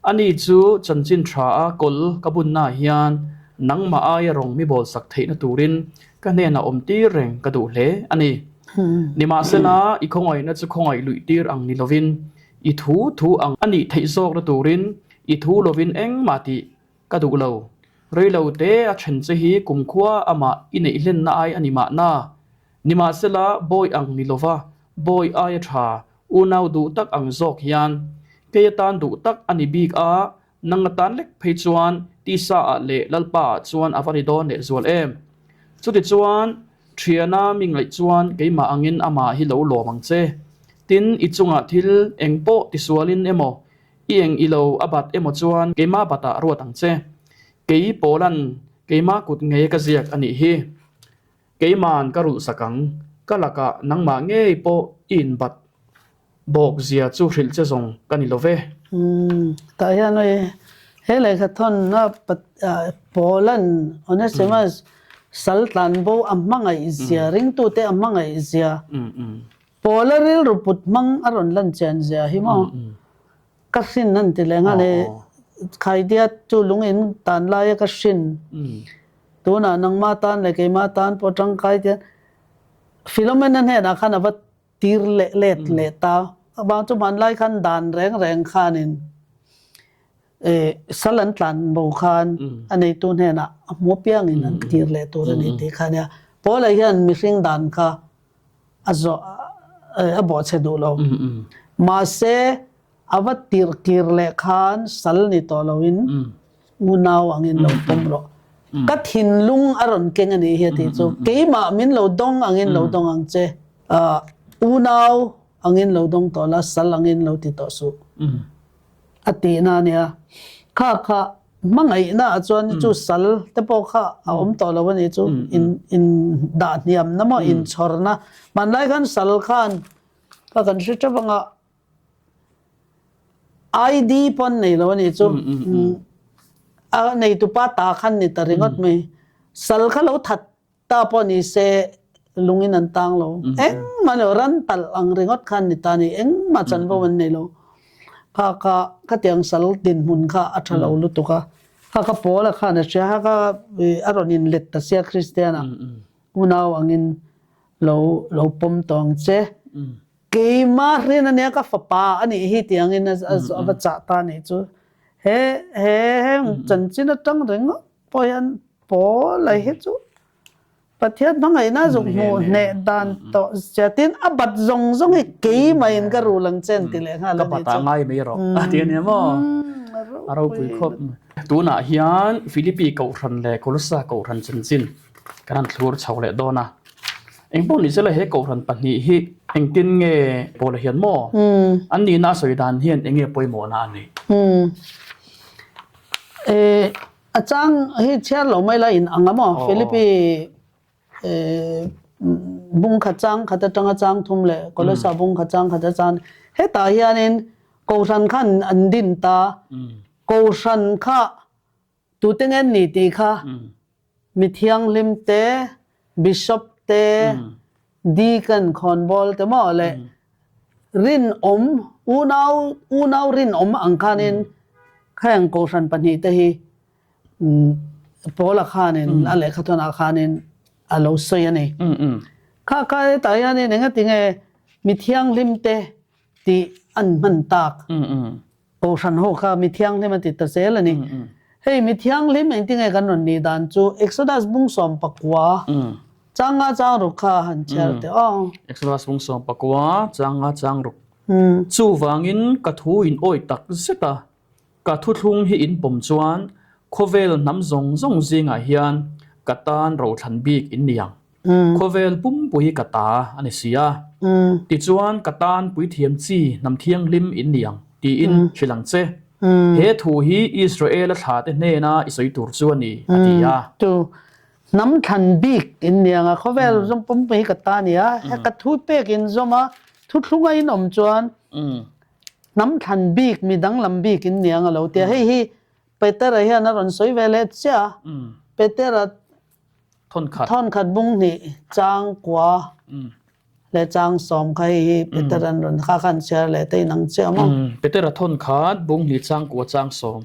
Ani chu chanchin tha a kawl ka bunnaah hian nangmah aia rawng mi bawl sak theihna turin ka hnenah awm tir reng ka duh hle a ni. Nimahsela, i khawngaihna chu khawngaih luih tir ang ni lovin I thu thu ang a nih theih zawkna turin i thu lovin engmah tih ka duh lo. Reilo te a then che hi kumkhua amah i neih hlenna ai a ni mahna. Nimahsela bawi ang ni lova bawi aia tha unau duh tak ang zawk hian kei atan duh tak a ni bik a, nang atan lek phei chuan tisa ah leh Lalpa ah chuan a va ni dawn leh zual em. Chutichuan Thiana mi ngaih chuan keimah angin amah hi lo lawm ang che. Tin, i chungah thil eng pawh tisualin emaw, i eng i lo a bat emaw chuan keimah batah ruat ang che. Kei Paula'n keimah kut ngei ka ziak a nih hi. Keima'n ka rulhsak ang, ka lakah nangmah ngei pawh i inbat Bawk zia chu hrilh che zawng ka ni lo ve. Umm, tah hian hei he lehkha thawnna Paula'n Onesimus sal tlan bo a hmangaih zia, ringtute a hmangaih zia, Paula rilru put hmang a rawn lan chian zia hi maw ka hrin an ti leh nghal e, Khaidiat chu lung in tan laia ka hrin, tunah nangmah tan leh keimah tan pawh tangkai tian Philomena hnenah khan a va tir leh let leh ta. Avang chu hmanlai khan dan reng reng khanin sal an tlan bo khan a neitu hnenah a hmu apiangin an tir leh tur a ni tih kha ania. Paula hian mihring dan kha a zawh a bawhchhe duh lo. Mahse A va tirhkir leh khan sal ni tawh loin unau angin lo pawm rawh. Ka thinlung a rawn keng a nih hi a tih chu. Keimah min lo dawng angin lo dawng ang che. Unau angin lo dawng tawh la, sal angin lo ti tawh suh. A tihna a nia. Kha kha hmangaihna ah chuan chu sal te pawh kha a awm tawh lo a nih chu. In in dah hniamna maw inchhawrna. Hmanlai khan sal khan kha kan hre teuh anga ID pawn nei lo a nih chu a neitupa ta khan ni ta ringawt mai sal kha lo that ta pawh ni se lungin an tang lo engmah ni lo ran talh ang ringawt khan ni ta ni engmah chanvo an nei lo kha kha khatiang sal dinhmun kha a tha lo lutuk a kha kha Paula khan a hria kha kha a rawn inlet ta sia Kristian ah unau angin lo lo pawm tawh ang che. Keimah hrin a nia ka fapa a nih hi tih angin a va chah ta nih chu. He he heng chanchin atang ringawt pawh hian pawl a hi chu Pathian hmangaihna zuk hmuh hneh dan tawh zia tin a bat zawng zawng hi keimah in ka rul ang che an ti leh nghal a nih chu. Ka bat ah ngai mai rawh a ti a nia maw? A ropui khawp. Tunah hian Philippi Kohhran leh Kolossa Kohhran chanchin kan han thlur chho leh dawn a. Engpawh ni sela he Kohhran pahnih hi engtin nge Paula hian maw an nihna a sawi dan hian eng nge pawimawhna a neih? E, a chang hi chhiar lo mai la in ang a maw? Philippi bung khat chang khat atanga chang thum leh Kolossa bung khat chang khat a chang hetah hianin. Kohhran khan an din ta. Kohhran kha tute nge an ni tih kha mi thianghlim te, bishop te, deacon khawnbawl te maw leh rinawm unau unau rinawm ang khanin heng kohhran pahnihte hi Paula khanin a lehkha thawnah khanin a lo sawi a ni. Kha kha hetah hianin engatinge mi thianghlim te tih an hman tak. Kohhran ho kha mi thianghlim a ti ta zel a ni. Hei mi thianghlim engtinge kan rawn nih dan chu Exodus bung 19 changa chang ruk kha han chhiar teh aw. Exodus bung 19 changa chang ruk. Chuvangin ka thu in awi tak zet a, ka thuthlung hi in pawm chuan khawvel hnam zawng zawng zingah hian ka tan rothlan bik in ni ang. Khawvel pumpui ka ta a ni si a, tichuan ka tan puithiam chi hnam thianghlim in ni ang tiin hrilh ang che. He thu hi Israela thlate hnena i sawi tur chu a ni, a ti a. Tu hnam thlan bik in ni ang a, khawvel zawng pumpui hi ka ta a ni a, he ka thu pek in zawm a, thuthlunga in awm chuan hnam thlan bik mi danglam bik in ni ang a lo ti a. Hei hi Petera hian a rawn sawi ve leh chiah a, Petera Thawnkhat. Thawnkhat bung hnih chang kua leh chang sawm kha hei hi Petera'n rawn kha khan chhiar leh te inang chiah maw? Petera thawnkhat bung hnih chang kua chang sawm.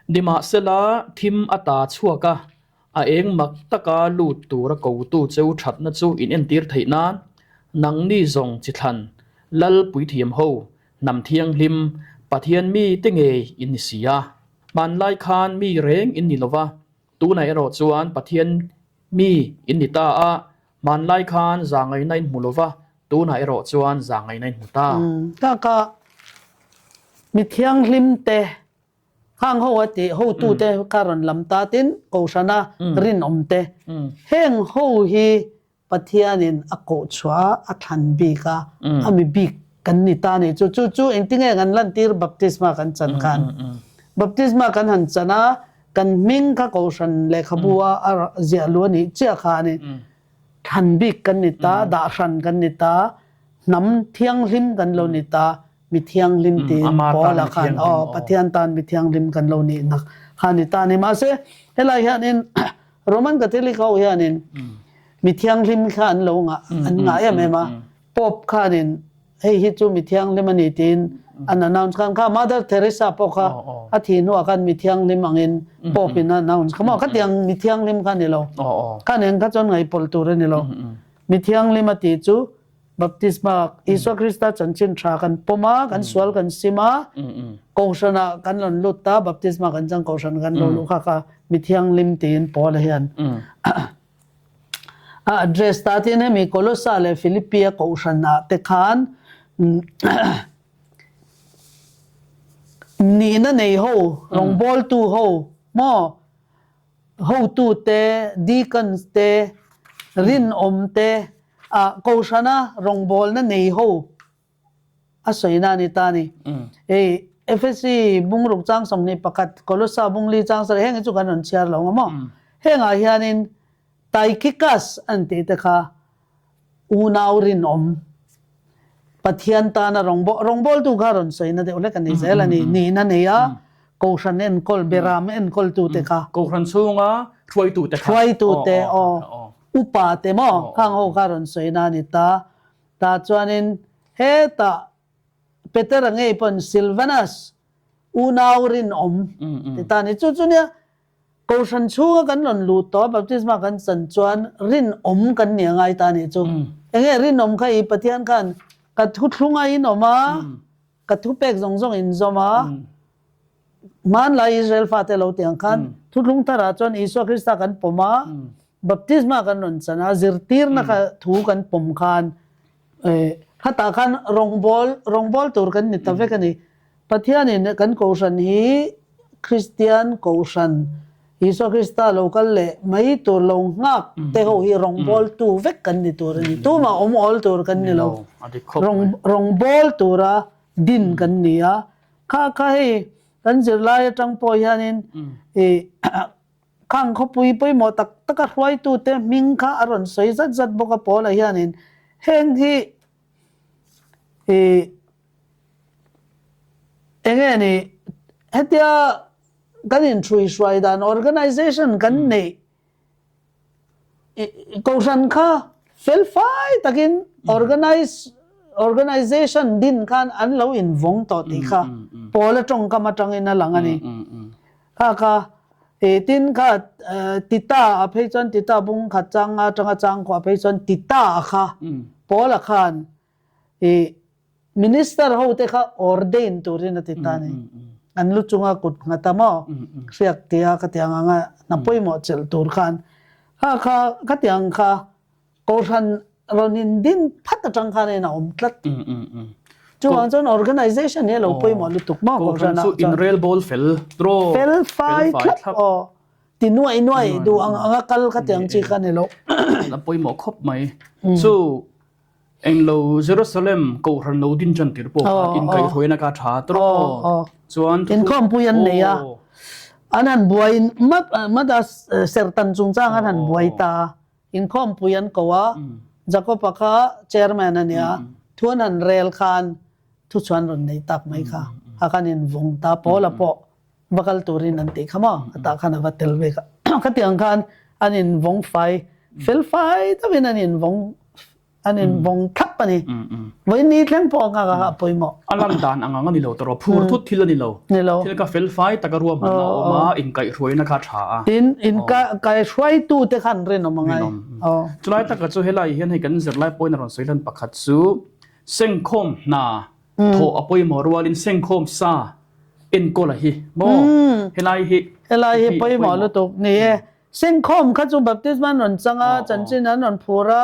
Nimahsela thim a ta chhuak a, a eng mak taka lut tura kotu cheu thatna chu in entir theih nan nangni zawng chi thlan Lal puithiam ho hnam thianghlim Pathian mite ngei in ni si a. Hmanlai khan mi reng in ni lova, Tunah erawh chuan Pathian mi in ni ta a, hmanlai khan zahngaihna in hmu lo va, tunah erawh chuan zahngaihna in hmu ta. Kaka mi thianghlim te, hang ho a tih hotute kha rawn lam ta tin Kohhrana rinawm te, heng ho hi Pathianin a kohchhuah a, a thlan bik a, a mi bik kan ni ta nih chu. Chu chu engtinge kan lantir baptisma kan chan khan. Baptisma kan han chan a, kan hming kha kohhran lehkhabu a a ziah luh a nih chiah kha a ni. Thlan bik kan ni ta, dah hran kan ni ta, hnam thianghlim kan lo ni ta, mi thianghlim tiin Paula khan aw Pathian tan mi thianghlim kan lo nih nak kha ni ta a ni. Mahse helai hianin Roman Catholic ho hianin mi thianghlim kha an lo ngah an ngah em em a Pope khanin hei hi chu mi thianghlim a ni tiin an announce khan kha Mother Teresa pawh kha a thih hnuah khan mi thianghlim angin Pope in a announce kha maw khatiang mi thianghlim kha a ni lo kha nen kha chuan ngaihpawlh tur a ni lo mi thianghlim a tih chu Baptisma Isua Krista chanchin tha kan pawm a, kan sual kan sim a, Kohhranah kan rawn lut ta, baptisma kan chang Kohhran kan lo luh kha kha mi thianghlim tiin Paula hian a address ta tin hemi Kolosa leh Philippi-a Kohhranah te khan nihna nei ho, rawngbawltu ho maw Hotute, deacons te, rinawm te, ah Kohhrana rawngbawlna nei ho a sawina a ni ta a ni. Hei Efesi bungruk chang 21, Kolosa bungli chang sarih heng hi chu kan rawn chhiar lo ang maw? Hengah hianin Tychicus an tih te kha Unau rinawm, Pathian tana rawngbawltu rawngbawltu kha rawn sawina deuh hlek a ni zel a ni. Nihna nei a, Kohhran enkawl, Beram enkawltute kha. Kohhran chhunga hruaitute kha. Hruaitute, aw, upa te maw, khang ho kha rawn sawina a ni ta. Tah chuanin hetah Petera ngei pawn Silvanus, unau rinawm ti ta a ni. Chu chu nia Kohhran chhunga kan rawn luh tawh a, baptisma kan chan chuan rinawm kan ni a ngai ta a nih chu. Enge rinawm kha i Pathian khan ka thuthlunga in awm a, ka thupek zawng zawng in zawm a, hmanlai Israel fate lo tih ang khan thuthlung tharah chuan Isua Krista kan pawm a, baptisma kan rawn chan a, zirtirna kha thu kan pawm khan khatah khan rawngbâwl rawngbâwl tur kan ni ta vek a ni. Pathianin kan Kohhran hi Kristian Kohhran, Isua Krista lo kal leh mai tur lo nghak te ho hi rawngbawltu vek kan ni tur a ni. Tumah awm awl tur kan ni lo. Rawngbâwl tura din kan ni a. Kha kha hei kan zirlai atang pawh hianin ih khang khawpui pawimawh tak taka hruaitute hming kha a rawn sawi zat zat bawk a Paula hianin heng hi ih. Enge ni hetia kan inhruihruai dan organization kan neih Kohhran kha felfai takin organize organization din khan an lo invawng tawh tih kha Paula tawngkam atangin a lang a ni. Kha kha e tin kha Tita a phei chuan Tita bung khat chang atanga chang khuah phei chuan Tita a kha Paula khan e Minister ho te kha ordain turin a ti ta ni. An lu chunga kut nghat a maw? Hriak tia ka tiang anga hna pawimawh chelh tur khan kha kha ka tiang kha Kohhran rawn in din phat atang khan in a awm tlat. Chuvang chuan organization hi a lo pawimawh lutuk maw Kohhran ah chuan. Inrel bawl fel draw fel fai thlap aw ti nuai nuai duh ang anga kal ka tiang chi kha ni lo. A pawimawh khawp mai. Chu Englo Jerusalem Kohhran lo din ṭan tir pawh khan inkaihhruaina kha a ṭha tawh. Chuan Inkhawmpui an nei a, an han buai mat a, sertan chungchang an han buai ta a, inkhawmpui an ko a, Jakob-a kha chairman a nia, thu an han rel khan thuchhuan rawn nei tak mai kha a khan invawng ta, Paula pawh va kal turin an tih kha maw, tah khan a va tel ve kha. Khatiang khan an invawng fai, fel fai takin an invawng an invawng thlap a ni. Vawiin ni thleng pawh a nghak a pawimawh. A lan dan ang ang a ni lo tawh, phur thut thil a ni lo. Ni lo. Thil kha fel fai taka ruahmanna a awm a, inkaihhruaina kha a tha a. Tin, inkaihhruaitu te khan rinawm a ngai. Rinawm. Chulai taka chu helai hian hei kan zirlai pawhin a rawn sawi hlan pakhat chu sengkhawm hna Thawh a pawimawh rualin sengkhawm sa enkawl a hi maw? Helai hi Helai hi pawimawh lutuk ni e. Sengkhawm kha chu baptisma an rawn chang a, chanchin an rawn phur a,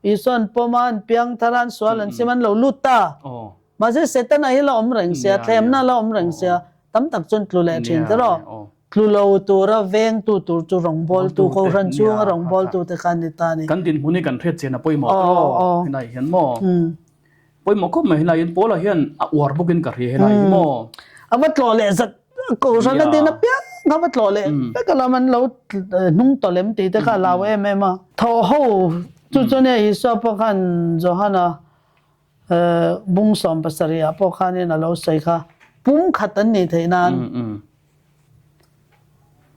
Isua an pawm a, an piang thar a, an sual an sim a, an lo lut ta. Mahse Setana hi la awm reng sia, thlemna la awm reng sia, tam tak chuan tlu leh thin te rawh. Tlu lo tura vengtu tur chu rawngbawltu, Kohhran chhunga rawngbawltu te kha an ni ta a ni. Kan dinhmun hi kan hriat chian a pawimawh tawh helai hian maw? Pawimawh khawp mai helai hian Paula hian a uar bawkin ka hria helai hi maw. A va tlawh leh zat Kohhran a din apiang kha va tlawh leh vek a lam an lo hnung tawlh em tih te kha a lau em em a. Thawh ho chu chuan nia Isua pawh khan Johana bung 70 ah pawh khanin a lo sawi kha pumkhat an nih theih nan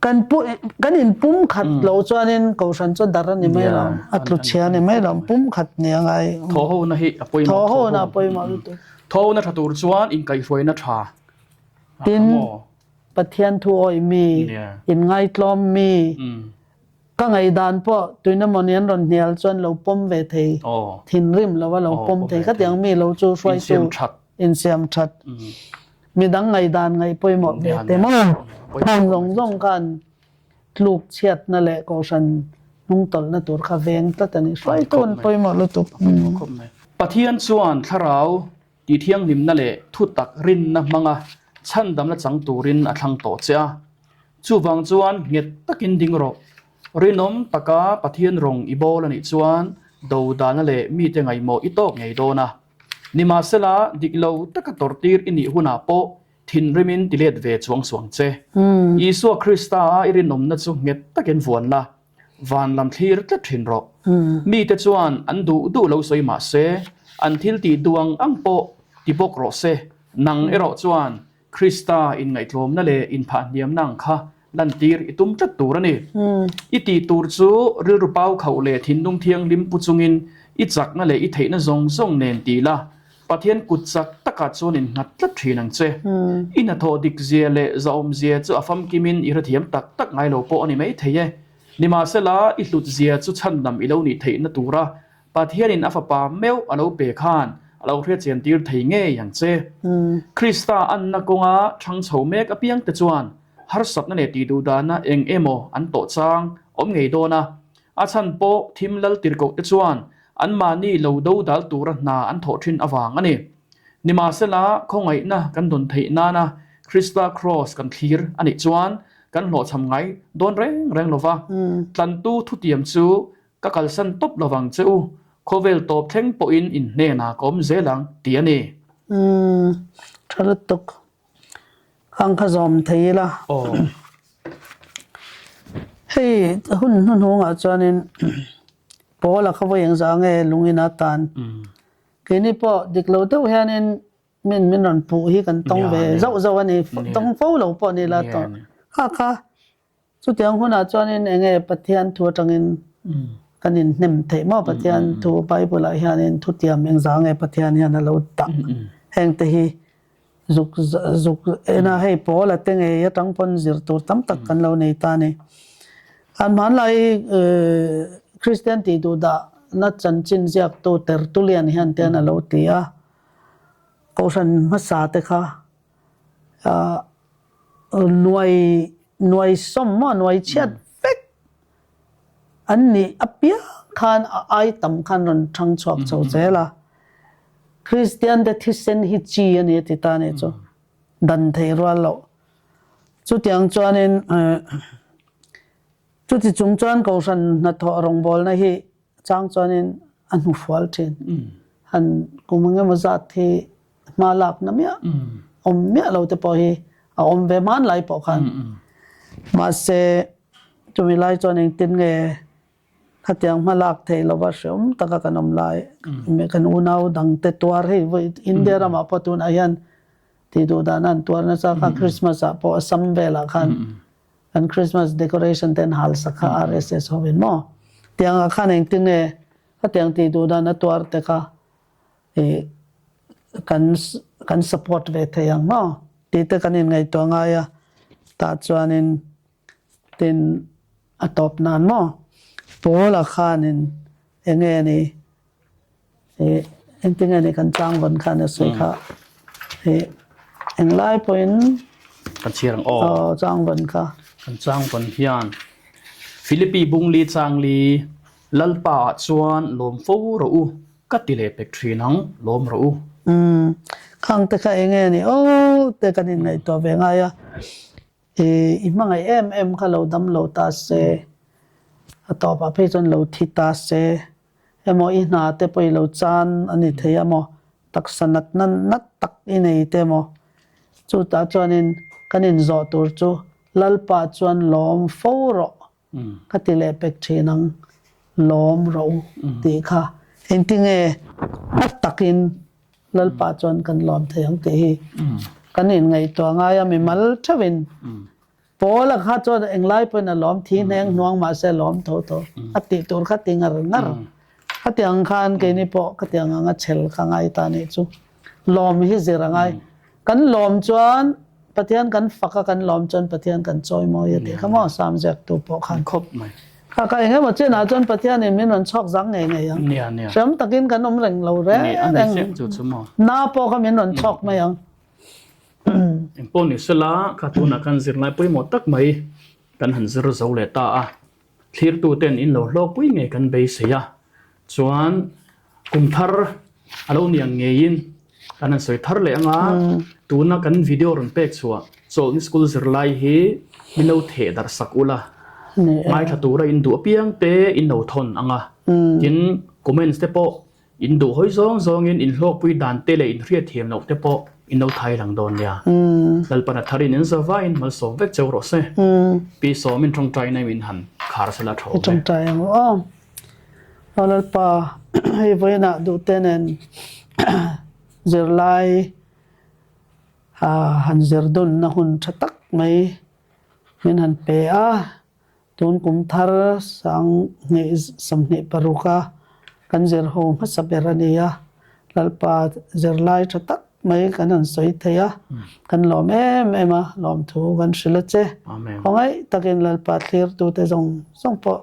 Kan pu kan in pumkhat lo chuanin kohhran chu dar a ni mai lo, a tlu chhia a ni mai lo, pumkhat ni a ngai. Thawhhona hi a pawimawh. Thawhhona a pawimawh lutuk. Thawhhona tha tur chuan inkaihhruaina tha. Tin, Pathian thu awih mi, inngaitlawm mi, Ka ngaihdan pawh tuina mawni an rawn hnial chuan lo pawm ve thei, thinrim lova lo pawm thei khatiang mi lo chu hruaitu insiam that midang ngaihdan ngaih pawimawh ve te maw? Heng zawng zawng khan tluk chhiatna leh kohhran hnungtawlhna tur kha veng tlat a ni. Hruaitu an pawimawh lutuk. Pathian chuan thlarau tithianghlimna leh thutak rinna hmanga chhandamna chang turin a thlang tawh che a. Chuvang chuan nghet takin ding rawh. Rinawm taka Pathian rawng i bawl a nih chuan dodalna leh mite ngaihmawh i tawk ngei dawn a. Nimahsela, dik lo taka tawrhtir i nih hunah pawh thinrimin ti let ve chuang suang che. Isua Krista a i rinawmna chu nghet takin vuan la, van lam thlir tlat thin rawh. Mite chuan an duh duh lo sawi mah se, an thil tih duh ang ang pawh ti bawk rawh se. Nang erawh chuan Krista inngaihtlawmna leh inphahhniamna ang kha lantir i tum tlat tur a ni. I tih tur chu rilru pau khauh leh thinlung thianghlim pu chungin i chakna leh i theihna zawng zawng nen ti la, Pathian kut chak takah chuan innghat tlat thin ang che. I hnathawh dikzia leh zahawmzia chu a famkimin i hrethiam tak tak ngai lo pawh a ni maithei e. Nimahsela, i hlutzia chu chhandam i lo nih theihna tura Pathianin a Fapa meuh a lo pe khan a lo hriatchian tir thei ngei ang che. Krista anna kawnga ṭhang chho mek apiangte chuan harsatna leh tihduhdahna eng emaw an tawh chang awm ngei dawn a. A chhan pawh thim lal tirhkohte chuan anmahni lo do dal tura hna an thawh ṭhin avang a ni. Nimahsela, khawngaihna kan dawn theih nana Krista Kraws kan thlir a nih chuan kan hlawhchham ngai dawn reng reng lo va. Tlantu thutiam chu Ka kalsan tawp lovang che u, khawvel tawp thleng pawhin in hnenah ka awm zel ang, ti a ni. Umm, tha lutuk. Khang kha zawm thei ila. Aw. Hei hun hnuhnungah chuanin Paula kha vawi engzah nge lungin a tan. Keini pawh dik lo deuh hianin. Min min rawn puh hi kan tawng ve zauh zauh a ni. Tawng fo lo pawh ni la tawh. Kha kha chutiang hunah chuanin eng nge Pathian thu atangin kan inhnem theih maw? Pathian thu Bible ah hianin thutiam engzah nge Pathian hian a lo dah? Hengte hi zuk zuk en a hei pawl a te ngei atang pawn zir tur tam tak kan lo nei ta a ni. An hmanlai Kristian tih duh dahna chanchin ziaktu Tertullian hian te an a lo ti a, Kohhran hmasa te kha nuai nuai sawm maw nuai chhiat vek an nih apiang khan a ai tam khan rawn thang chhuak chho zel a. Kristian te thisen hi chi a ni a ti ta a nih chu. Dan thei rual loh. Chutiang chuanin chuti chung chuan Kohhran hnathawh rawngbawlna hi chang chuanin a hnufual thin. Han kum engemaw zat hi hma lakna miah awm miah lo te pawh hi a awm ve hmanlai pawh khan. Mahse chumi lai chuan engtin nge Khatiang hma lak theih lova hreawm taka kan awm lai kan unau dangte tuar hei vawi India ramah pawh tunah hian tih duh dana an tuar nasa kha Christmas ah pawh Assam velah khan kan Christmas decoration te an hal sak kha RSS hovin maw tiangah khan engtin nge khatiang tih duh dana tuar te kha ih kan kan support ve thei ang maw tih te kan inngaihtuah ngai a tah chuanin Tin, a tawp nan maw? Paula khanin eng nge ni ih engtin nge ni kan changvawn khan a sawi kha ih englai pawhin Kan chhiar ang aw. Aw changvawn kha. Kan changvawn hian Philippi bungli changli Lalpa ah chuan lawm fo rawh u ka ti leh pek thin ang lawm rawh u. Umm khang te kha eng nge ni aw te kan inngaihtuah ve ngai a. I hmangaih em em kha lo dam lo ta se, a tawpah phei chuan lo thi ta se, emaw i hna te pawh i lo chan a ni thei a maw, taksa natna nat tak i nei te maw, chutah chuanin kan inzawh tur chu Lalpa chuan lawm fo rawh ka ti leh pek thin ang, lawm rawh u tih kha engtinge a takin Lalpa chuan kan lawm thei ang tih hi kan inngaihtuah ngai a, mimal theuhin Paula kha chuan englai pawhin a lawm thi hneng hnuang mahse a lawm tho tho a tih tur kha ti ngar ngar khatiang khan keini pawh khatiang anga chhel kha ngai ta nih chu lawm hi zir a ngai. Kan lawm chuan Pathian kan fak a, kan lawm chuan Pathian kan chawi mawi a tih kha maw Sam ziaktu pawh khan. Khawp mai. Kha kha eng emaw chinah chuan Pathianin min rawn chhawk zang ngei ngei ang. Nia nia. Hriam takin kan awm reng lo reng Nia a nei chiang chu chu maw. Na pawh kha min rawn chhawk mai ang. Eng pawh ni sela kha tunah khan zirlai pawimawh tak mai kan han zir zo leh ta a. Thlirtuten in lo hlawkpui ngei kan beisei a, chuan kum thar a lo niang ngeiin kan han sawi thar leh ang a, tuna kan video rawn pek chhuah Chawlhni School zirlai hi min lo theh darh sak ula, ngaithla tura in duh apiang te in lo thawn ang a, tin comments te pawh In duh hawi zawng zawngin in hlawkpui dan te leh in hriatthiam loh te pawh in lo thai lang dawn nia. Lalpan a tharin in zavaiin malsawm vek cheu rawh se. Pi Sawmin tawngtaina in han khar sela tha awm e. Tawngtai ang u aw. Aw Lalpa, hei vawiinah duhte nen zirlai han zir dunna hun tha tak mai min han pe a. Tun kum thar 2026 a kan zir ho hmasa ber a ni a, Lalpa zirlai tha tak mai kan han sawi thei a, kan lawm em em a, lawmthu kan hrilh a che. Khawngaih takin Lalpa thlirtute zawng zawng pawh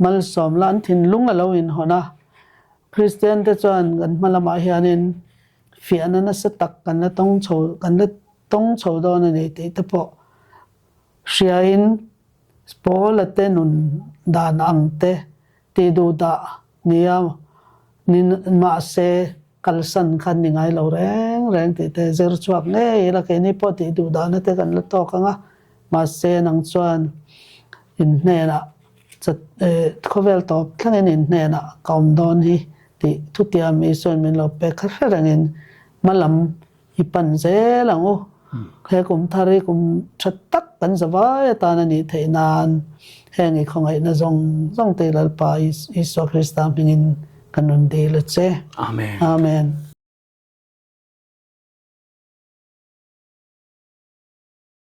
malsawm la an thinlung a lo inhawn a, Kristian te chuan kan hma lamah hianin fiahna nasa tak kan la tawng chho kan la tawng chho dawn a ni tih te pawh Hriain Paula te nun dan ang te tih duh dah nia ni mahse kalsan khan ni ngai lo reng reng tih te zir chhuak ngei ila keini pawh tih duh dahna te kan la tawk ang a, mahse nang chuan in hnenah khawvel tawp thlengin in hnenah ka awm dawn hi tih thutiam Isuain min lo pek kha hre rengin hmalam I pan zel ang u. He kum thar hi kum tha tak kan zavai atan a nih theih nan heng i khawngaihna zawng zawng te Lalpa Isua Krista hmingin ka nun dil a che. Amen. Amen.